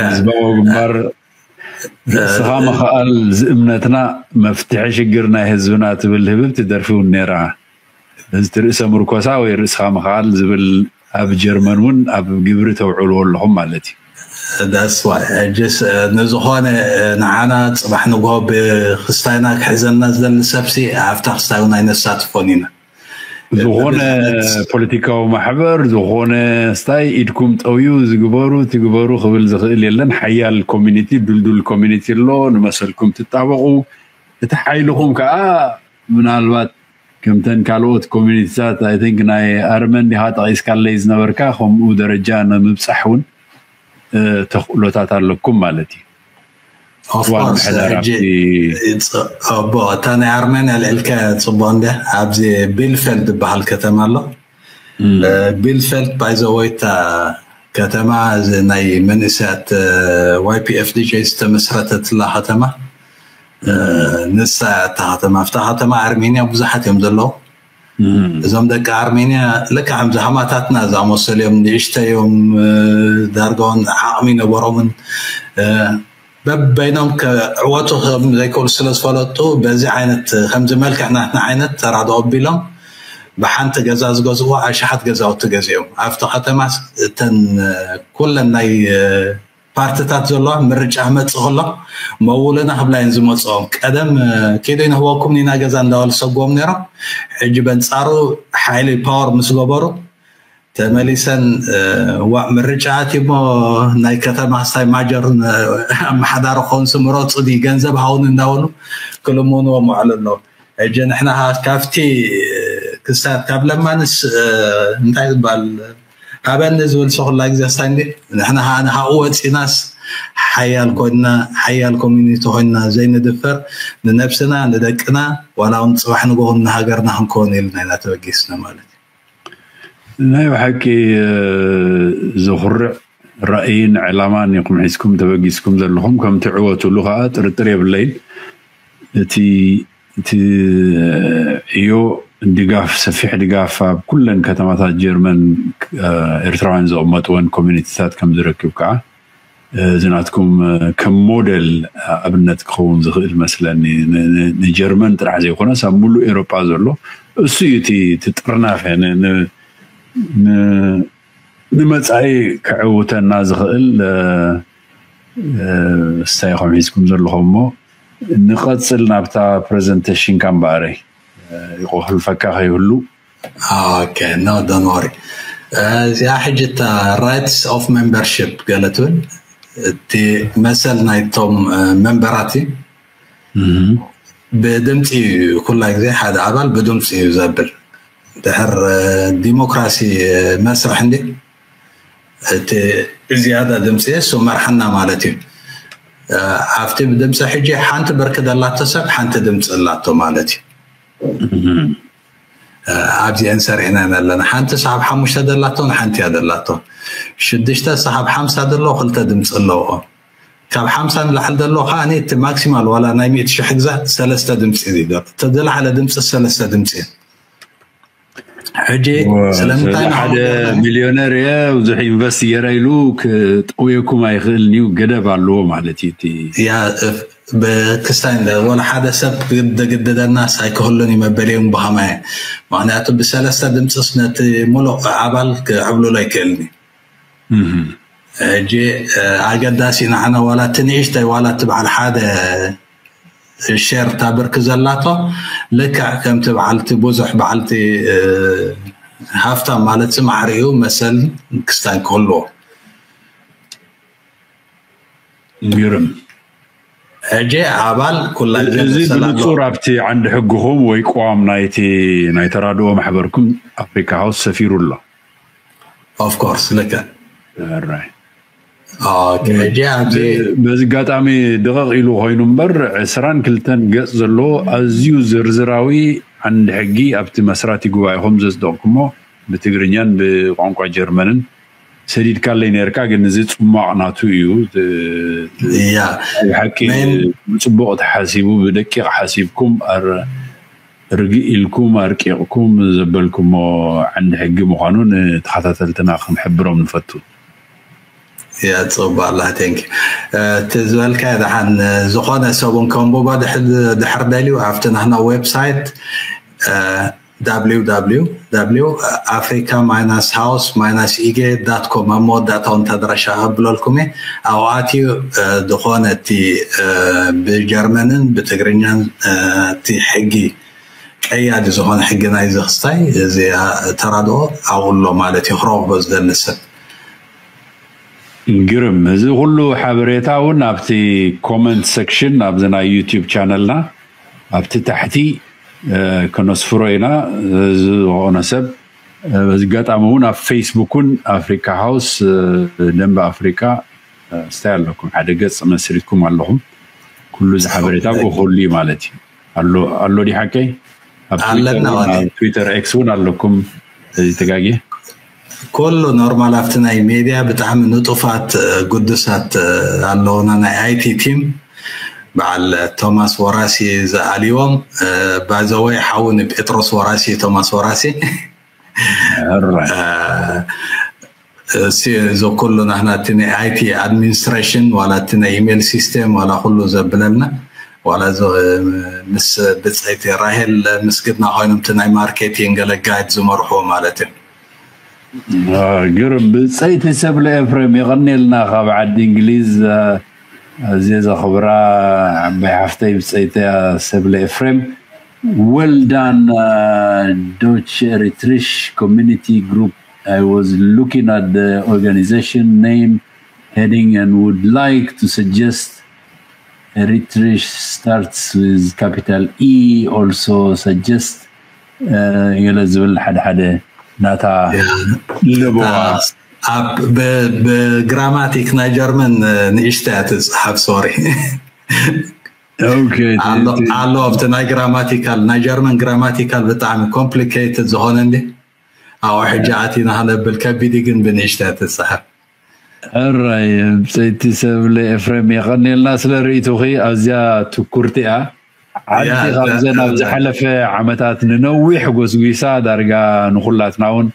ህዝባዊ ግንባር ርእስኻ ምኽኣል ዝእምነትና መፍትሒ ሽግር ናይ ህዝብና ትብል ህብብቲ ደርፊ እውን ነይራ። እዚ ርእሰ ምርኮሳ ወይ ርእስኻ ምኽኣል ዝብል ኣብ ጀርመን እውን ኣብ ግብሪ ተውዕልዎ ኣለኹም ማለት እዩ። ዳስዋ ሕጅስ ንዝኾነ ንዓና ፅባሕ ንግሆ ብክስታይና ክሕዘና ዝደሊ ሰብሲ ኣብታ ክስታይ እውን ኣይነሳትፎን ኢና። ዝኾነ ፖለቲካዊ ማሕበር ዝኾነ ስታይ ኢድኩም ጠውዩ ዝግበሩ ትግበሩ ክብል ዝኽእል የለን። ሓያል ኮሚኒቲ ድልዱል ኮሚኒቲ ኣሎ፣ ንመሰልኩም ትጣበቑ። እቲ ሓይልኹም ከዓ ምናልባት ከምተን ካልኦት ኮሚኒቲታት I think ናይ ኣርመን ዲኻ ጠቒስካለይ ዝነበርካ ከምኡ ደረጃ ንምብፃሕ እውን ተኽእሎታት ኣለኩም ማለት እዩ። እታ ናይ ኣርሜንያ ልዕልካ ፅቡቅ እንደ ኣብዚ ቢልፌልድ ዝበሃል ከተማ ኣሎ። ቢልፌልድ ባይዘወይታ ከተማ ናይ መንእሰያት ዋይፒኤፍዲጂ ዝተመስረተትላ ከተማ ንሳ እታ ከተማ ኣብታ ከተማ ኣርሜንያ ብዙሓት እዮም ዘለዉ። እዞም ደቂ ኣርሜንያ ልክዕ ከምዚ ሃማታትና ዝኣመሰሉ እዮም። ንእሽተይ እዮም፣ ዳርጋ እውን ዓቕሚ ነበሮምን በበይኖም ክዕወቱ ከም ዘይክእሉ ስለ ዝፈለጡ በዚ ዓይነት ከምዚ መልክዕ ናትና ዓይነት ተራድኦ ኣቢሎም ብሓንቲ ገዛ ዝገዝኡ ኣሽሓት ገዛውቲ ገዚኦም ኣብቲ ከተማ እተን ኩለን ናይ ፓርትታት ዘለዋ ምርጫ ክመፅእ ከሎ መውልና ክብላ እየን ዝመፅኦም። ቀደም ኪዱ ንህበኩም ኢና ገዛ እንዳበሉ ሰጎም ነይሮም። ሕጂ በንፃሩ ሓይሊ ፓወር ምስ ገበሩ ተመሊሰን ዋእ ምርጫ ኣትዩሞ ናይ ከተማ ክስታይ ማጀር ኣመሓዳሪ ክኾንስ ምረፁኒ ገንዘብ ሃውኒ እንዳበሉ ክልምንዎም ውዕሉ ኣለዉ። ሕጂ ንሕና ካብቲ ክስታት ካብ ለማንስ እንታይ ዝበሃል ሃበኒ ዝብል ሰው ኩላ ግዜ ስታይ እንዲ ንሕና ከዓ ንሃኡ ወፂናስ ሓያል ኮይንና ሓያል ኮሚኒቲ ኮይንና ዘይንድፈር ንነብስና ንደቅና ዋላ እውን ፅባሕ ንጎውን ንሃገርና ክንከውን ኢልና ኢና ተበጊስና ማለት እዩ። ናይ ብሓቂ ዘኹርዕ ራእይን ዕላማን ኢኹም ሒዝኩም ተበጊስኩም ዘለኹም ከም ትዕወትሉ ከዓ ጥርጥር የብለይን። እቲ እቲ ዕዮ ድጋፍ ሰፊሕ ድጋፍ ኣብ ኩለን ከተማታት ጀርመን ኤርትራውያን ዝቕመጥወን ኮሚኒቲታት ከም ዝረክብ ከዓ እዚ ናትኩም ከም ሞዴል ኣብነት ክኸውን ዝኽእል መስለኒ። ንጀርመን ጥራሕ ዘይኮነስ ኣብ ሙሉእ ኤሮጳ ዘሎ እሱ እዩ እቲ ጥርናፈ ንመፃኢ ክዕውተና ዝኽእል ስታይ ኢኹም ሒዝኩም ዘለኹም እሞ ንቐፅል ናብታ ፕሬዘንቴሽንካ እምበኣረይ ይቆህልፈካ ከይህሉ። ኦኬ ኖ ዶን ወሪ። እዚኣ ሕጂ እታ rights of membership ገለ ትብል እቲ መሰል ናይቶም መንበራት እዩ። ብድምፂ እዩ ኩላ ግዜ ሓደ ኣባል ብድምፂ እዩ ዘብል። ድሕር ዲሞክራሲ መስርሕ እንዲ እቲ ዝያዳ ድምፂ እሱ መርሓና ማለት እዩ። ኣብቲ ድምፂ ሕጂ ሓንቲ ብርኪ ደላቶ ሰብ ሓንቲ ድምፂ ኣላቶ ማለት እዩ። ኣብዚአን ሰሪሕና ኢና ኣለና። ሓንቲ ሰዓብ ሓሙሽተ ደላቶ ንሓንቲ እያ ደላቶ። ሽዱሽተ ሰዓብ ሓምሳ ደሎ ክልተ ድምፂ ኣለዎ። ካብ ሓምሳ ንላዕሊ ደሎ ከዓ እቲ ማክሲማል ዋላ ናይ ሚእቲ ሽሕ ግዛት ሰለስተ ድምፂ እዩ። እቲ ዝለዓለ ድምፂ ሰለስተ ድምፂ እዩ። ሕጂ ስለምንታይ ሓደ ሚሊዮነር እየ ብዙሕ ኢንቨስት ገይረ ኢሉ ክጠውየኩም ኣይኽእልን እዩ። ገደብ ኣለዎ ማለት እዩ። ያ ብክስታይ ወላ ሓደ ሰብ ግድግድደናስ ኣይክህሉን እዩ መበል እዮም ብኸማየ። ምክንያቱ ብሰለስተ ድምፅስ ነቲ ሙሉእ ኣባል ክዕብልሎ ኣይክእልን እዩ። ሕጂ ኣገዳሲ ንዓና ዋላ እቲ ንእሽተይ ዋላ እቲ በዓል ሓደ ሸር እታ ብርኪ ዘላቶ ልክዕ ከምቲ በዓልቲ ብዙሕ በዓልቲ ሃፍታም ማለት ማዕሪኡ መሰል ክስታይ ክህልዎ። ግርም ሕጂ ኣባል ኩላ እዚ ብንጹር ኣብቲ ዓንዲ ሕግኹም ወይ ቅዋም ናይቲ ናይ ተራድኦ ማሕበርኩም ኣፍሪካ ሃውስ ሰፊሩ ኣሎ። ኦፍኮርስ ልክዕ። በዚ ኣጋጣሚ ደቐቕ ኢሉ ኮይኑ እምበር ዕስራን ክልተን ገጽ ዘለዎ ኣዝዩ ዝርዝራዊ ዓንዲ ሕጊ ኣብቲ መስራቲ ጉባኤኹም ዘጽደቕኩሞ ብትግርኛን ብቋንቋ ጀርመንን ሰዲድካለይ ነርካ፣ ግን እዚ ጽሟቕ ናቱ እዩ። ሓቂ ጽቡቕ ተሓሲቡ ብደቂቕ ሓሲብኩም ርግእ ኢልኩም ኣርቂቕኩም ዘበልኩሞ ዓንዲ ሕጊ ምዃኑ ንተኸታተልትና ክንሕብሮም ንፈቱ። ያ ጽቡቕ ኣላ ቴንክ እቲ ዝበልካ ደሓን ዝኾነ ሰቡን ከንቡባ ድሕር ደልዩ ኣብቲ ናህና ዌብሳይት www africa minus house minus ige dot com ኣብ መወዳእታ እውን ተድረሻ ከብለልኩም እየ። ኣብኡ ኣትዩ ዝኾነ እቲ ብጀርመንን ብትግርኛን እቲ ሕጊ ቀያዲ ዝኾነ ሕጊ ናይ ዝኽስታይ እዚ ተራድኦ ኣብኡ ኣሎ ማለት እዩ። ክረኽቦ ዝደሊ ሰብ ግርም። እዚ ኩሉ ሓበሬታ እውን ኣብቲ ኮመንት ሴክሽን ኣብዚ ናይ ዩቲዩብ ቻነልና ኣብቲ ታሕቲ ከነስፍሮ ኢና። ዝኾነ ሰብ በዚ ኣጋጣሚ እውን ኣብ ፌስቡክ እውን ኣፍሪካ ሃውስ ደንበ ኣፍሪካ ስታይ ኣለኩም ሓደ ገጽ መስሪትኩም ኣለኹም። ኩሉ እዚ ሓበሬታ ብኡ ክህሉ እዩ ማለት እዩ። ኣሎ ኣሎ ዲ ሓቀይ? ኣብ ትዊተር ኣለና እውን፣ ማለት ኣብ ትዊተር ኤክስ እውን ኣለኩም። እዚ ተጋጊ? ኩሉ ኖርማል ኣብቲ ናይ ሜድያ ብጣዕሚ ንጡፋት ግዱሳት ኣለውና ናይ ኣይቲ ቲም በዓል ቶማስ ወራሲ ዝኣልዎም ባዘወይ ሓው ንጴጥሮስ ወራሲ ቶማስ ወራሲ እዚ ኩሉ ናህና እቲ ናይ ኣይቲ ኣድሚኒስትሬሽን ዋላ እቲ ናይ ኢሜል ሲስተም ዋላ ኩሉ ዘብለልና ዋላ ምስ ብፀይቲ ራሄል ምስግድና ኮይኖም እቲ ናይ ማርኬቲንግ ገለ ጋይድ ዝመርሑ ማለት እዩ። ግርም ብፀይቲ ሰብለ ኤፍሬም የቐኔልና ካብ ዓዲ እንግሊዝ ኣዝየ ዘኽብራ ዓባይ ሓፍተይ ብፀይቲ ሰብለ ኤፍሬም። Well done, uh, Dutch Eritreish Community Group. I was looking at the organization name heading and would like to suggest Eritreish starts with capital E. Also suggest ገለ ዝብል ሓደ ሓደ ናታ ለበዋ ብግራማቲክ ናይ ጀርመን ንእሽተያ ትፅሓፍ ሶሪ ኣሎ ኣብቲ ናይ ግራማቲካል ናይ ጀርመን ግራማቲካል ብጣዕሚ ኮምፕሊኬትድ ዝኾነ እንዲ ኣብኡ ሕጂ ኣቲና ክነብል ከቢድ ግን ብንእሽተያ ትፅሓፍ። ሕራይ ብፀይቲ ሰብለ ኤፍሬም የቐንየልና ስለ ርእይቱኺ ኣዝያ ትኩርቲ እያ። ዓዲ ካብዘን ኣብ ዝሓለፈ ዓመታት ንነዊሕ ጎስጒሳ ዳርጋ ንኹላትና እውን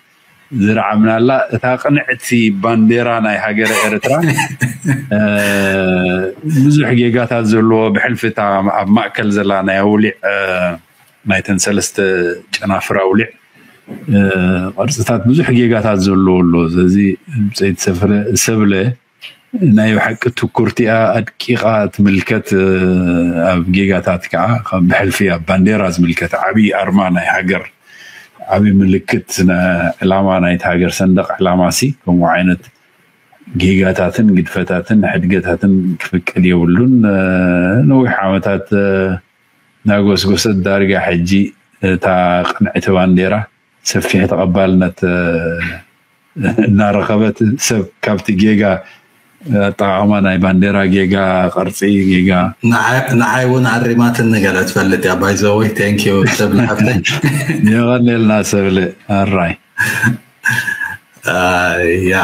ዝረዓምናላ እታ ቅንዕቲ ባንዴራ ናይ ሃገረ ኤርትራ ብዙሕ ጌጋታት ዘለዎ ብሕልፊ እታ ኣብ ማእከል ዘላ ናይ ኣውሊዕ ናይተን ሰለስተ ጨናፍር ኣውሊዕ ቅርፅታት ብዙሕ ጌጋታት ዘለዎ ኣሎ። ስለዚ ብፀይቲ ሰብለ ናይ ብሓቂ ትኩርቲኣ ኣድቂቓ ትምልከት ኣብ ጌጋታት ከዓ ከም ብሕልፊ ኣብ ባንዴራ ዝምልከት ዓብዪ ኣርማ ናይ ሃገር ዓብዪ ምልክት ዕላማ ናይቲ ሃገር ሰንደቕ ዕላማ ሲ ከምኡ ዓይነት ጌጋታትን ግድፈታትን ሕድገታትን ክፍቀድ የብሉን። ነዊሕ ዓመታት ናጎስጎሰት ዳርጋ ሕጂ እታ ቅንዕቲ ባንዴራ ሰፊሕ ተቐባልነት እናረኸበት ሰብ ካብቲ ጌጋ ኣጠቓቕማ ናይ ባንዴራ ጌጋ፣ ቅርፂ ጌጋ። ንዓይ እውን ኣሪማትኒ ገለ ትፈልጥ እያ። ባይዘወይ ቴንኪዩ ሰብለ ሃብተይ። የቐኔልና ሰብለ ኣራይ። ያ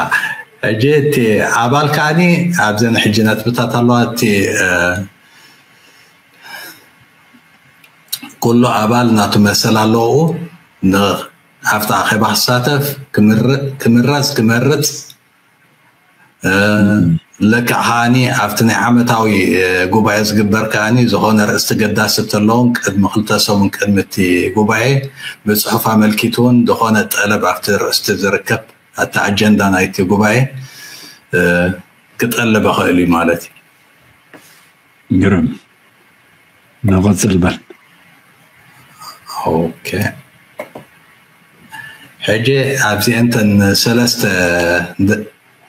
ሕጂ እቲ ኣባል ከዓኒ ኣብዘን ሕጂ ነጥብታት ኣለዋ። እቲ ኩሉ ኣባል ናቱ መሰል ኣለዎ። ኣብቲ ኣኼባ ክሳተፍ፣ ክምረፅ፣ ክመርፅ፣ ለክዕ ከዓኒ ኣብቲ ናይ ዓመታዊ ጉባኤ ዝግበር ከዓኒ ዝኾነ ርእስቲ ገዳሲ እንተለውን ቅድሚ ክልተ ሰሙን ቅድሚ እቲ ጉባኤ ብፅሑፍ ኣመልኪቱ እውን ዝኾነ ጠለብ ኣብቲ ርእስቲ ዝርከብ ኣብቲ ኣጀንዳ ናይቲ ጉባኤ ክጠልብ ይኽእል እዩ ማለት እዩ። ግርም። ንቐፅል በል። ኦኬ። ሕጂ ኣብዚአን እተን ሰለስተ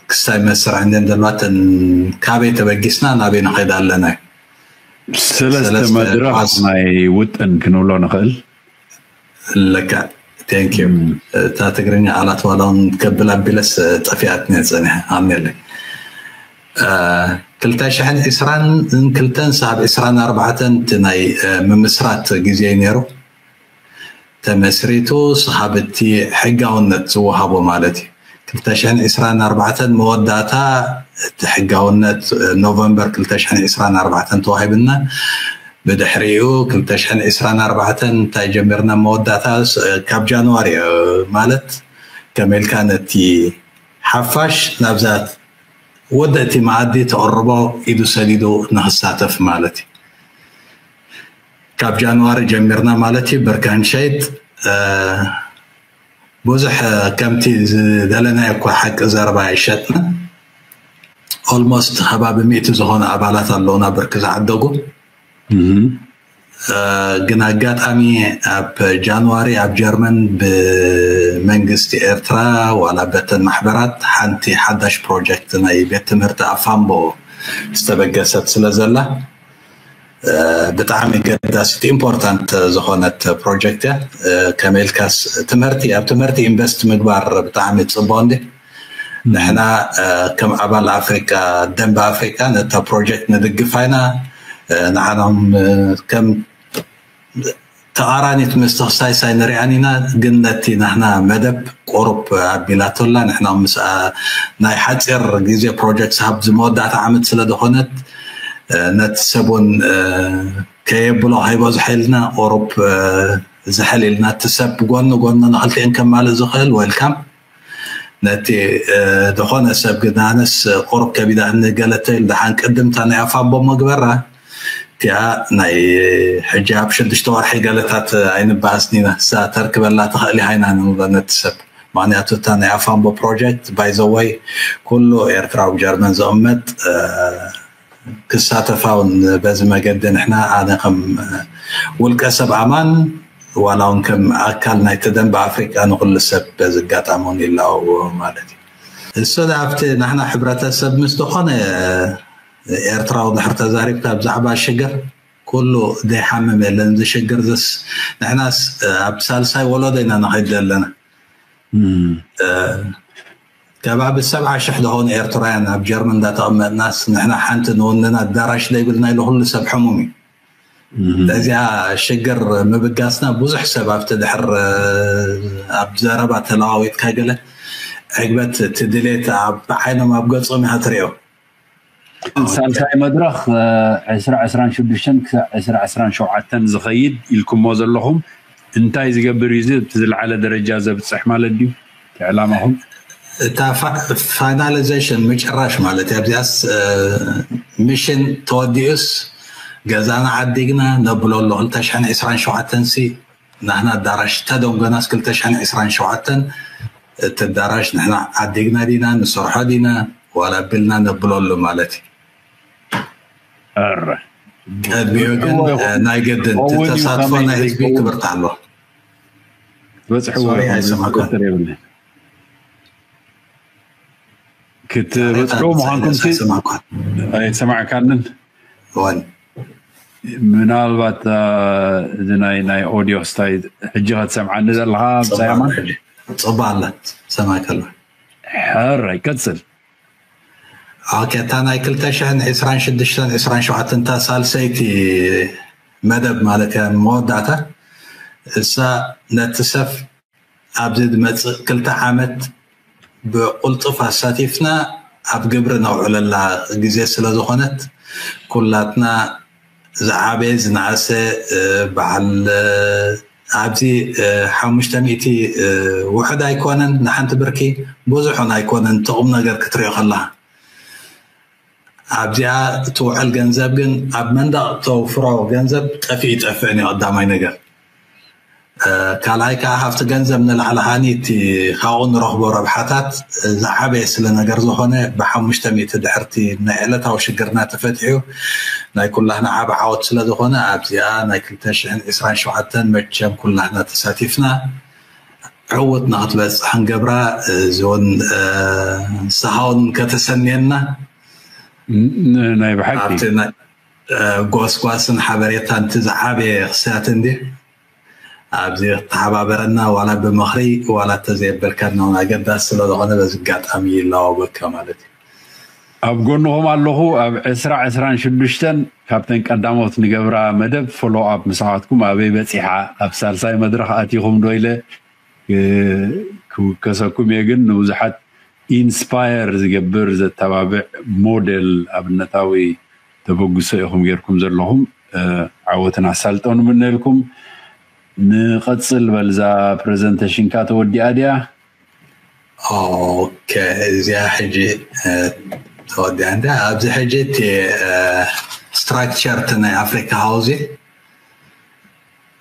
ክስታይ መስርዕ እንዴን ዘለዋተን ካበይ ተበጊስና ናበይ ንኸይድ ኣለና? ሰለስተ መድረኽ ናይ ውጥን ክንብሎ ንኽእል። ለካ ቴንክ ዩ። እታ ትግርኛ ቃላት ዋላ እውን ከብል ኣቢለስ ጠፊኣትኒ ፀኒሐ። ኣምኔለይ። ክልተ ሽሕን ዕስራን ክልተን ሳብ ዕስራን ኣርባዕተን እቲ ናይ ምምስራት ግዜ ነይሩ ተመስሪቱ ስኻብ እቲ ሕጋውነት ዝወሃቦ ማለት እዩ። ክልተ ሽሕን ዕስራን ኣርባዕተን መወዳእታ እቲ ሕጋውነት ኖቨምበር ክልተ ሽሕን ዕስራን ኣርባዕተን ተዋሂብና። ብድሕሪኡ ክልተ ሽሕን ዕስራን ኣርባዕተን እንታይ ጀሚርና መወዳእታ ካብ ጃንዋሪ ማለት ከመልካ ነቲ ሓፋሽ ናብዛ ወደ እቲ መኣዲ ተቕርቦ ኢዱ ሰዲዱ ንክሳተፍ ማለት እዩ። ካብ ጃንዋሪ ጀሚርና ማለት እዩ። ብርካን ሸይጥ ብዙሕ ከምቲ ዝደለናዮ እኳ ሓቂ ዘረባ ኣይሸጥና። ኦልሞስት ከባቢ ሚእቲ ዝኾኑ ኣባላት ኣለውና ብርኪ ዝዓደጉ። ግን ኣጋጣሚ ኣብ ጃንዋሪ ኣብ ጀርመን ብመንግስቲ ኤርትራ ዋላ በተን ማሕበራት ሓንቲ ሓዳሽ ፕሮጀክት ናይ ቤት ትምህርቲ ኣፋምቦ ዝተበገሰት ስለ ዘላ ብጣዕሚ ገዳሲት ኢምፖርታንት ዝኾነት ፕሮጀክት እያ። ከመይ ኢልካስ ትምህርቲ ኣብ ትምህርቲ ኢንቨስት ምግባር ብጣዕሚ ፅቡቅ እንዲ ንሕና ከም ኣባል ኣፍሪካ ደንበ ኣፍሪካ ነታ ፕሮጀክት ንድግፋ ኢና። ንዓናም ከም ተቃራኒት ምስ ተክሳይሳይ ንሪኣን ኢና። ግን ነቲ ናህና መደብ ቁሩብ ኣቢላቶላ ንሕና ምስ ናይ ሓፂር ግዜ ፕሮጀክት ኣብ ዝመወዳእታ ዓመት ስለ ዝኾነት ነቲ ሰብ እውን ከየብሎ ከይበዝሖ ኢልና ቁሩብ ዝሕል ኢልና እቲ ሰብ ጎኒ ጎኒ ንክልቲኤን ከማልእ ዝኽእል ዌልካም ነቲ ዝኾነ ሰብ ግን ኣነስ ቁሩብ ከቢዳኒ ገለተ ኢል ደሓን ቅድምታ ናይ ኣፋምቦ መግበራ እቲኣ ናይ ሕጂ ኣብ ሽዱሽተ ወርሒ ገለታት ኣይንበኣስን ኢና እሳ ተርክበላ ትኽእል ኢኻ ኢና ንብሎ ነቲ ሰብ። ምክንያቱ እታ ናይ ኣፋምቦ ፕሮጀክት ባይዘወይ ኩሉ ኤርትራዊ ጀርመን ዝቕመጥ ክሳተፋ እውን በዚ መገዲ ንሕና ኣነ ከም ውልቀ ሰብ ኣማን ዋላ እውን ከም ኣካል ናይ ተደንበ ኣፍሪቃ ንኩሉ ሰብ በዚ ኣጋጣሚ እውን ይላው ማለት እዩ። እሱ ኣብቲ ንሕና ሕብረተሰብ ምስ ዝኾነ ኤርትራዊ ድሕር ተዛሪብካ ብዛዕባ ሽግር ኩሉ ዘይሓምም የለን ዝሽግር ዝስ ንሕናስ ኣብ ሳልሳይ ወለዶ ኢና ንኸይድ ዘለና ከባቢ ሰብዓ ሽሕ ዝኾኑ ኤርትራውያን ኣብ ጀርመን እንዳተቐመጥናስ ንሕና ሓንቲ ንውንን ኣዳራሽ ዘይብልና ኢሉ ኩሉ ሰብ ሕሙም እዩ። እዚኣ ሽግር ምብጋስና ብዙሕ ሰብ ኣብቲ ድሕር ኣብ ዘረባ ተለዋዊጥካ ገለ ዕግበት እቲ ድሌት ኣብ ዓይኖም ኣብ ገጾም ኢኻ ትሪኦ። ሳልሳይ መድረኽ ዕስራ ዕስራን ሽዱሽተን ክሳብ ዕስራ ዕስራን ሸውዓተን ዝኸይድ ኢልኩሞ ዘለኹም እንታይ ዝገብር እዩ እዚ እቲ ዝለዓለ ደረጃ ዘብፅሕ ማለት ድዩ ዕላማኹም? እታ ፋይናሊዜሽን ምጭራሽ ማለት እዩ። ኣብዚኣስ ሚሽን ተወዲኡስ ገዛና ዓዲግና ነብለሉ ክልተ ሽሕን ዕስራን ሸውዓተን ሲ ናህና ኣዳራሽ ተደንጎናስ ክልተ ሽሕን ዕስራን ሸውዓተን እቲ ኣዳራሽ ንሕና ዓዲግና ዲና ንሰርሖ ዲና ዋላ ቢልና ነብለሉ ማለት እዩ። ኣረ ቅድሚኡ ግን ናይ ገድን ተሳትፎ ናይ ህዝቢ ክብርታ ኣሎ። በፅሕዎ ኣይሰማዕኳን ክትበፅሑ ምኳንኩም ኣይሰማዕካንን ወን ምናልባት እዚ ናይ ናይ ኦዲዮ ስታይ ሕጂ ክትሰምዓኒ ዘለካ ብፀያማ ፅባ ኣላ ሰማዕካ ኣላ ሕራይ ቀጽል። ኦኬ፣ እታ ናይ ክልተ ሽሕን ዕስራን ሽዱሽተን ዕስራን ሸውዓተን እታ ሳልሰይቲ መደብ ማለት እያ፣ መወዳእታ። እሳ ነቲ ሰብ ኣብዚ ዝመጽእ ክልተ ዓመት ብቕልጡፍ ኣሳቲፍና ኣብ ግብሪ ነውዕለላ ግዜ ስለ ዝኾነት፣ ኩላትና ዝዓበየ ዝነኣሰ፣ እ፣ በዓል፣ እ፣ ኣብዚ፣ እ፣ ሓሙሽተ ሚእቲ፣ እ፣ ውሑድ ኣይኮነን፣ ንሓንቲ ብርኪ ብዙሕ እውን ኣይኮነን፣ እቲ ቁም ነገር ክትሪኦ ከለኻ። ኣብዚኣ እትውዕል ገንዘብ ግን ኣብ መንደቕ ተውፍሮ ገንዘብ ጠፊኡ ይጠፍእን እዩ ቀዳማይ ነገር። እ፣ ካልኣይ ከዓ ካብቲ ገንዘብ ንላዕሊ ሃኒ እቲ ካብኡ ንረኽቦ ረብሓታት፣ እ፣ ዝዓበየ ስለ ነገር ዝኾነ ብሓሙሽተ ሚእቲ ድሕርቲ ናይ ዕለታዊ ሽግርና ተፈቲሑ ናይ ኩላህና ዓቢ ዓወት ስለ ዝኾነ ኣብዚኣ ናይ ክልተ ሽሕን ዕስራን ሸውዓተን መቸም ኩላህና ተሳቲፍና ዕውት ንኽትበጽሕ ንገብራ። እዚ እውን፣ እ፣ ንስኻ እውን ከተሰንየና ን-፣ ናይ ብሓቂ። ኣብቲ ናይ፣ እ፣ ጎስጓስን ሓበሬታን እቲ ዝዓበየ ክስያት እንዲ ኣብዚ ክትተሓባበረና ዋላ ብምኽሪ ዋላ እንተዘየበልካና እውን ኣገዳሲ ስለ ዝኾነ በዚ ኣጋጣሚ ይለዋወካ ማለት እዩ። ኣብ ጎንኹም ኣለኹ። ኣብ ዕስራ ዕስራን ሽዱሽተን ካብተን ቀዳሞት ንገብራ መደብ ፎሎ ኣፕ ምሳኻትኩም ኣበይ በጺሓ፣ ኣብ ሳልሳይ መድረኽ ኣቲኹም ዶ ኢለ፣ እ፣ ክውከሰኩም እየ። ግን ንብዙሓት ኢንስፓየር ዝገብር ዘተባብዕ ሞዴል ኣብነታዊ ተበግሶ ኢኹም ጌርኩም ዘለኹም። እ፣ ዓወትን ኣሳልጦን ንምነየልኩም። ንቐጽል በልዛ ፕሬዘንቴሽንካ ተወዲኣ ድያ? ኦኬ፣ እዚኣ ሕጂ፣ እ፣ ተወዲኣ እንዳ ኣብዚ ሕጂ እቲ፣ እ፣ ስትራክቸር እቲ ናይ ኣፍሪካ ሃውዚ፣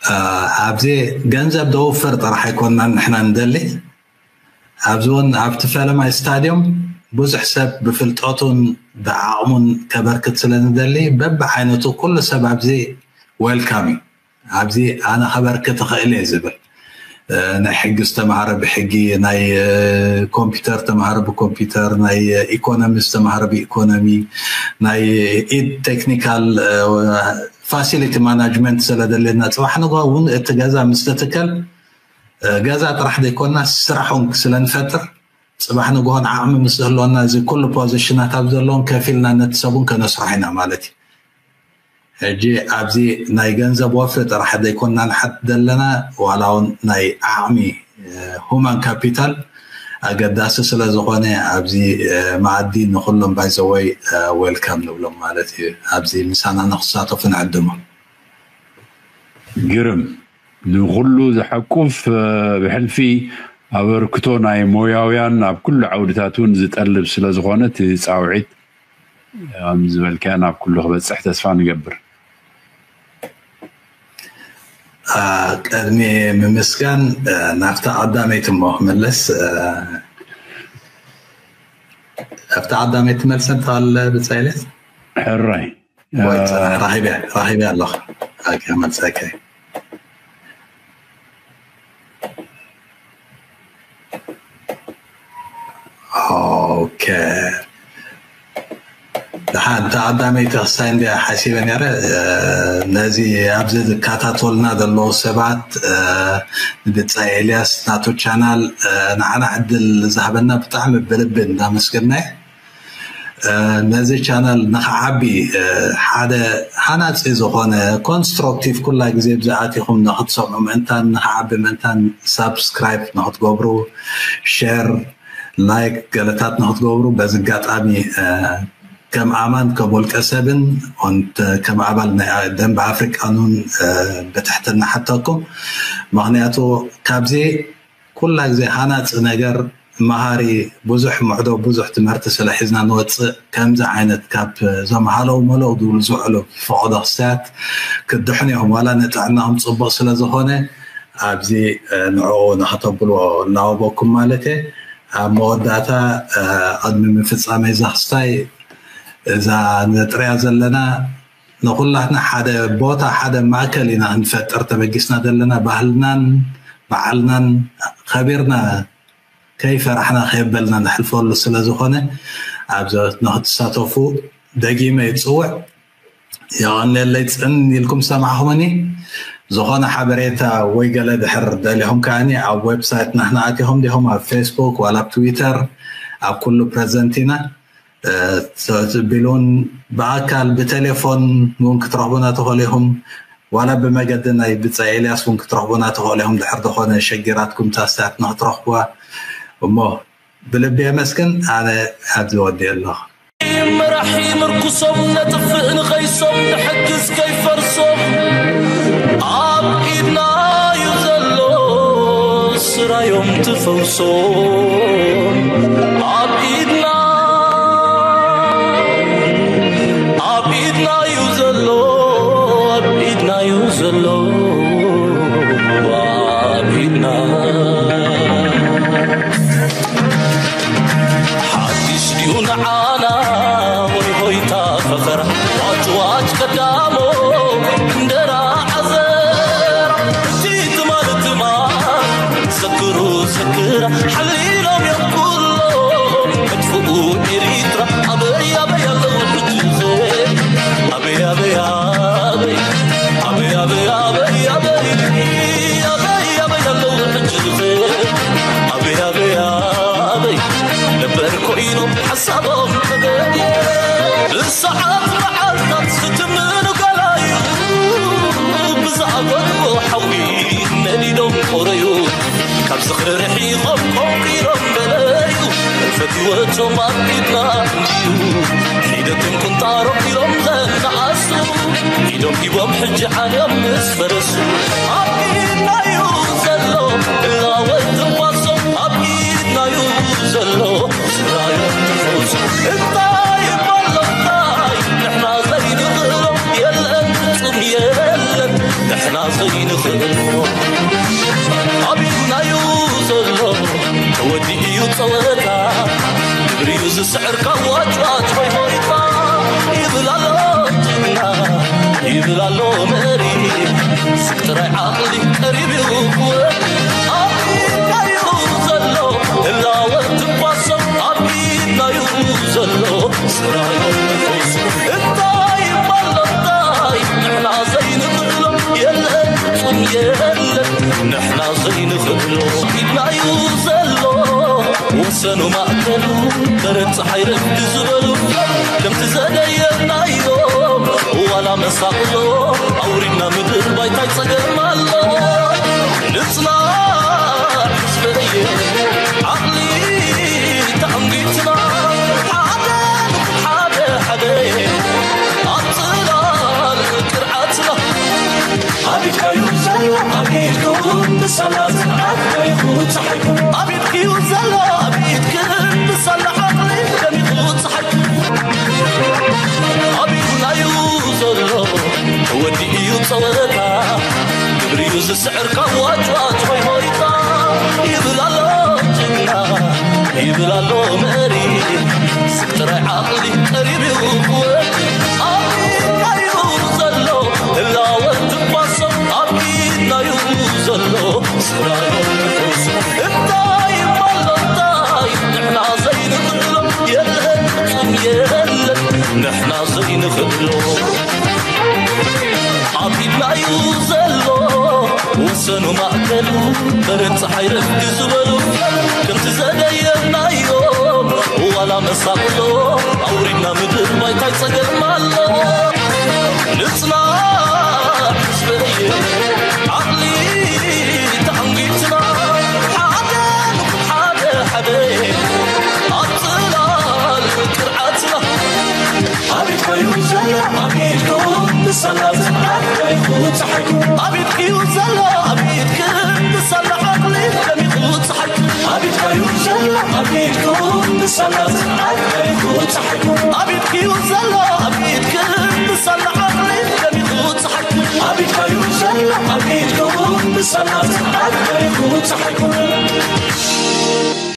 እ፣ ኣብዚ ገንዘብ ደውፍር ጥራሕ ኣይኮንናን ንሕና ንደሊ። ኣብዚ እውን ኣብቲ ፈለማይ ስታዲዮም ብዙሕ ሰብ ብፍልጠቱን ብዓቕሙን ከበርክት ስለ ንደሊ በብዓይነቱ ኩሉ ሰብ ኣብዚ ዌልካም እዩ። ኣብዚ ኣነ ከበርክት እኽእል እየ ዝብል፣ እ፣ ናይ ሕጊ ዝተምሃረ ብሕጊ፣ ናይ፣ እ፣ ኮምፒውተር ዝተምሃረ ብኮምፒውተር፣ ናይ፣ እ፣ ኢኮኖሚ ዝተምሃረ ብኢኮኖሚ፣ ናይ ኢድ ቴክኒካል፣ እ፣ ፋሲሊቲ ማናጅመንት ስለ ደልየና ጽባሕ ንግሆ እውን እቲ ገዛ ምስ ትትከል፣ እ፣ ገዛ ጥራሕ ዘይኮንና ስራሕ እውን ስለ ንፈጥር ጽባሕ ንግሆን ዓቕሚ ምስ ዝህልወና እዚ ኩሉ ፖዚሽናት ኣብ ዘለዎም ከፊልና ነቲ ሰቡን ከነስርሖ ኢና ማለት እዩ። ሕጂ ኣብዚ ናይ ገንዘብ ወፍሪ ጥራሕ ዘይኮንና ንሓት ዘለና ዋላ እውን ናይ ዓቕሚ፣ እ፣ ሁማን ካፒታል ኣገዳሲ ስለ ዝኾነ ኣብዚ፣ እ፣ መኣዲ ንኩሎም ባይዘወይ ዌልካም ንብሎም ማለት እዩ። ኣብዚ ምሳና ንክሳተፉ ንዕድሞም። ግርም ንኩሉ ዝሓቁፍ፣ እ፣ ብሕልፊ ኣበርክቶ ናይ ሞያውያን ኣብ ኩሉ ዓውድታት እውን ዝጠልብ ስለ ዝኾነ እቲ ጻውዒት ከም ዝበልካዮ ናብ ኩሉ ክበጽሕ ተስፋ ንገብር። አ፣ ቅድሚ ምምስጋን፣ አ፣ ናብታ ቀዳመይቲ እሞ ክምለስ፣ አ፣ ኣብታ ቀዳመይቲ መልሰ እንተሃለ ብጻይለት? ሕራይ። ወይ፣ አ፣ ራኺበ፣ ራኺበ ኣለኹ። ኦኬ፣ መልሰ፣ ኦኬ። ኦኬ። ደሓን፣ እታ ቀዳመይቲ ክስታይ እንድያ ሓሲበ ነይረ። እ፣ ነዚ ኣብዚ ዝከታተሉና ዘለዉ ሰባት፣ እ፣ ንብጻይ ኤልያስ ናቱ ቻናል፣ እ፣ ንዓና ዕድል ዝሃበና ብጣዕሚ ብልቢ እንዳመስገናይ። እ፣ ነዚ ቻናል ንኽዓቢ፣ እ፣ ሓደ ሃናጺ ዝኾነ ኮንስትራክቲቭ ኩላ ግዜ ብዝኣቲኹም ንኽትሰምዑ ምእንታን ንኽዓቢ ምእንታን ሳብስክራይብ ንኽትገብሩ፣ ሼር፣ ላይክ ገለታት ንኽትገብሩ በዚ ኣጋጣሚ፣ እ፣ ከም ኣማን ከም ውልቀ ሰብን ኦንት ከም ኣባል ናይ ደንበ ኣፍሪቃን እውን፣ እ፣ ብትሕትና ሓተኩም። ምኽንያቱ ካብዚ ኩላ ግዜ ሃናጺ ነገር መሃሪ ብዙሕ ምዕዶ ብዙሕ ትምህርቲ ስለ ሒዝና ንወጽእ ከምዚ ዓይነት ካብ እዞም ሃለው መለው ዝብሉ ዝውዕሉ ፈቐዶ ክስታያት ክድሕኑ ኢኹም። ዋላ ንጥዕናኹም ጽቡቕ ስለ ዝኾነ ኣብዚ፣ እ፣ ንዕኡ ንኸተብልዎ እናወበኩም ማለት እየ። ኣብ መወዳእታ፣ እ፣ ቅድሚ ምፍጻመይ እዛ ክስታይ እዛ ንጥርያ ዘለና ንኹላትና ሓደ ቦታ ሓደ ማእከል ኢና ክንፈጥር ተበጊስና ዘለና። ባህልናን በዓልናን ከቢርና ከይፈራሕና ከየበልና ንሕልፈሉ ስለ ዝኾነ ኣብዚ ንኽትሳተፉ ደጊመ ይጽውዕ። የቐንየለይ ጽን ኢልኩም ዝሰማዕኹምኒ። ዝኾነ ሓበሬታ ወይ ገለ ድሕር ደሊኹም ከኣኒ ኣብ ዌብሳይት ናህና ኣቲኹም ዲኹም ኣብ ፌስቡክ ዋላ ኣብ ትዊተር ኣብ ኩሉ ፕረዘንት ኢና። ቢሉ እውን ብኣካል ብቴሌፎን እውን ክትረኽቡና ትኽእሉ ኢኹም። ዋላ ብመገዲ ናይ ብጻይ ኤልያስ እውን ክትረኽቡና ትኽእሉ ኢኹም። ድሕር ዝኾነ ሸጊራትኩም ታስታት ንክትረኽቡዋ እሞ ብልቢ የመስግን። ኣነ ኣብዚ ወዲ ኣለኹ። መራሒ ምርኩሶም ነጥፍእ ንኸይሶም ንሕግዝ ከይፈርሶም ኣብ ኢድና እዩ ዘሎ ስራዮም ትፈውሶም ኣብ ኢድና ኣብ ኢድና እዩ ዘሎ ኣብ ኢድና እዩ ዘሎ ኣብ ኢድና ሓድሽ ድዩ ንዓና ወይ ሆይታ ፈኸራ ዋጭዋጭ ቀዳሞ እንደራ ዓዘራ እቲ ትማል ትማል ዘክሩ ዘክራ ሓሊሎም እዮም ኩሎም መጥፍኡ ኤሪትራ ኣበይ ኣበይ ኣለዉ ሕጂ ኣበይ ኣበይ ኣበይ ኣበይ ኣበይ ኣበይ ኣበይ ኣበይ ኣበይ ኣለዉ ሕጂ ኣበይ ኣበይ ኣበይ ነበር ኮይኖም ሓሳቦም ተገዲ ብሰዓት መዓልታት ዝትምኑ ገላዩ ብዝኣጎድዎ ሓዊ ነዲዶም ቆረዩ ካብ ዝኽሪ ርሒቖም ቆንቂሮም በለዩ ፈትወቶም ኣብ ኢድና እንድዩ ሒደቶም ቁንጣሮም ኢሎም ዘነኣሱ ኢዶም ሂቦም ሕጂ ዓንዮም ምስ ፈረሱ ኣብ ኢድናዩ ዘሎ እላወት ትንፋሶም ኣብ ኢድናዩ ዘሎ ስራዮም ትፈውሱ እንታይ እሞ ኣሎ እንታይ ንሕና ዘይንኽእሎ የለን ፍጹም የለን ንሕና ዘይንኽእሎ ኣብ ኢድናዩ ዘሎ ተወዲኡ እዩ ጸወታ ግብሪ እዩ ዝስዕር ካብ ዋጭዋጭ ሆይ ሆይታ ይብል ኣሎ ጅግና ይብል ኣሎ መሪ ስቅ ጥራይ ዓቕሊ ቀሪብ እዩ ክወዲ ኣብ ኢድናዩ ዘሎ ህላወ ትንፋሶም ኣብ ኢድናዩ ዘሎ ስራዮ ንፈውሱ እንታይ ይባል እንታይ ንሕና ዘይንኽእሎ የለን ፍጹም የለን ንሕና ዘይንኽእሎ ኢድናዩ ዘሎ ወሰኑ ማእከሉ በረድ ፀሓይ ረፍዲ ዝበሉ ከምቲ ዘደየናዮ ዋላ መሳቕሎ ኣውሪድና ምድር ባይታይ ፀገም ኣሎ ንፅናዕ ህዝበየ ዓቕሊ ተኣንጊትና ሓደ ሓደ ሓደ ኣብ ፅላል ቅርዓትና ኣብ ኢድካዩ ዘሎ ኣብ ኢድኩም ብሰላ ዝንዓት በሪኹ ፀሓይኩም ኣብ ኢድክዩ ዘሎ ኣብ ኢድክን ብሰላ ዓቕሊ ደሚቑ ፀሓይኩም ኣብ ኢድናዩ ዘሎ ተወዲኡ እዩ ፀወታ ግብሪዩ ዝስዕር ካብ ዋጭዋጭ ሆይ ሆይታ ይብል ኣሎ ጅግና ይብል ኣሎ መሪ ስቅ ጥራይ ዓቕሊ ቀሪብ እዩ ክወድ ኣብ ኢድናዩ ዘሎ ህላወ ትንፋሶም ኣብ ኢድናዩ ዘሎ ስራዮ ትፈውሱ እንታይ ይባል እንታይ ንሕና ዘይንኽእሎ የለን ፍጹም የለን ንሕና ዘይንኽእሎ ኣብ ኢድናዩ ዘሎ ወሰኑ ማእከሉ በረድ ፀሓይ ረፍዲ ዝበሉ ከምቲ ዘደየናዮ ዋላ መሳቕሎ ኣውሪድና ምድር ባይታይ ፀገም ኣሎ ንፅናዕ ህዝበየ ዓቕሊ ተኣንጊትና ሓደ ንኹን ሓደ ሓደ ኣብ ፅላል ቅርዓትና ኣብ ኢድካዩ ዘሎ ኣብ ኢድኩም ብሰላ ዝንዓት በሪኹ ፀሓይኩም ኣብ ኢድክዩ ዘሎ ኣብ ኢድክን ብሰላ ዓቕሊ ደሚቑ ፀሓይኩም ኣብ ኢድካዩ ዘሎ ኣብ ኢድኩም ብሰላ ዝንዓት በሪኹ ፀሓይኩም ኣብ ኢድክዩ ዘሎ ኣብ ኢድክን ብሰላ ዓቕሊ ደሚቑ ፀሓይኩም ኣብ ኢድካዩ ዘሎ ኣብ ኢድኩም ብሰላ ዝንዓት በሪኹ ፀሓይኩም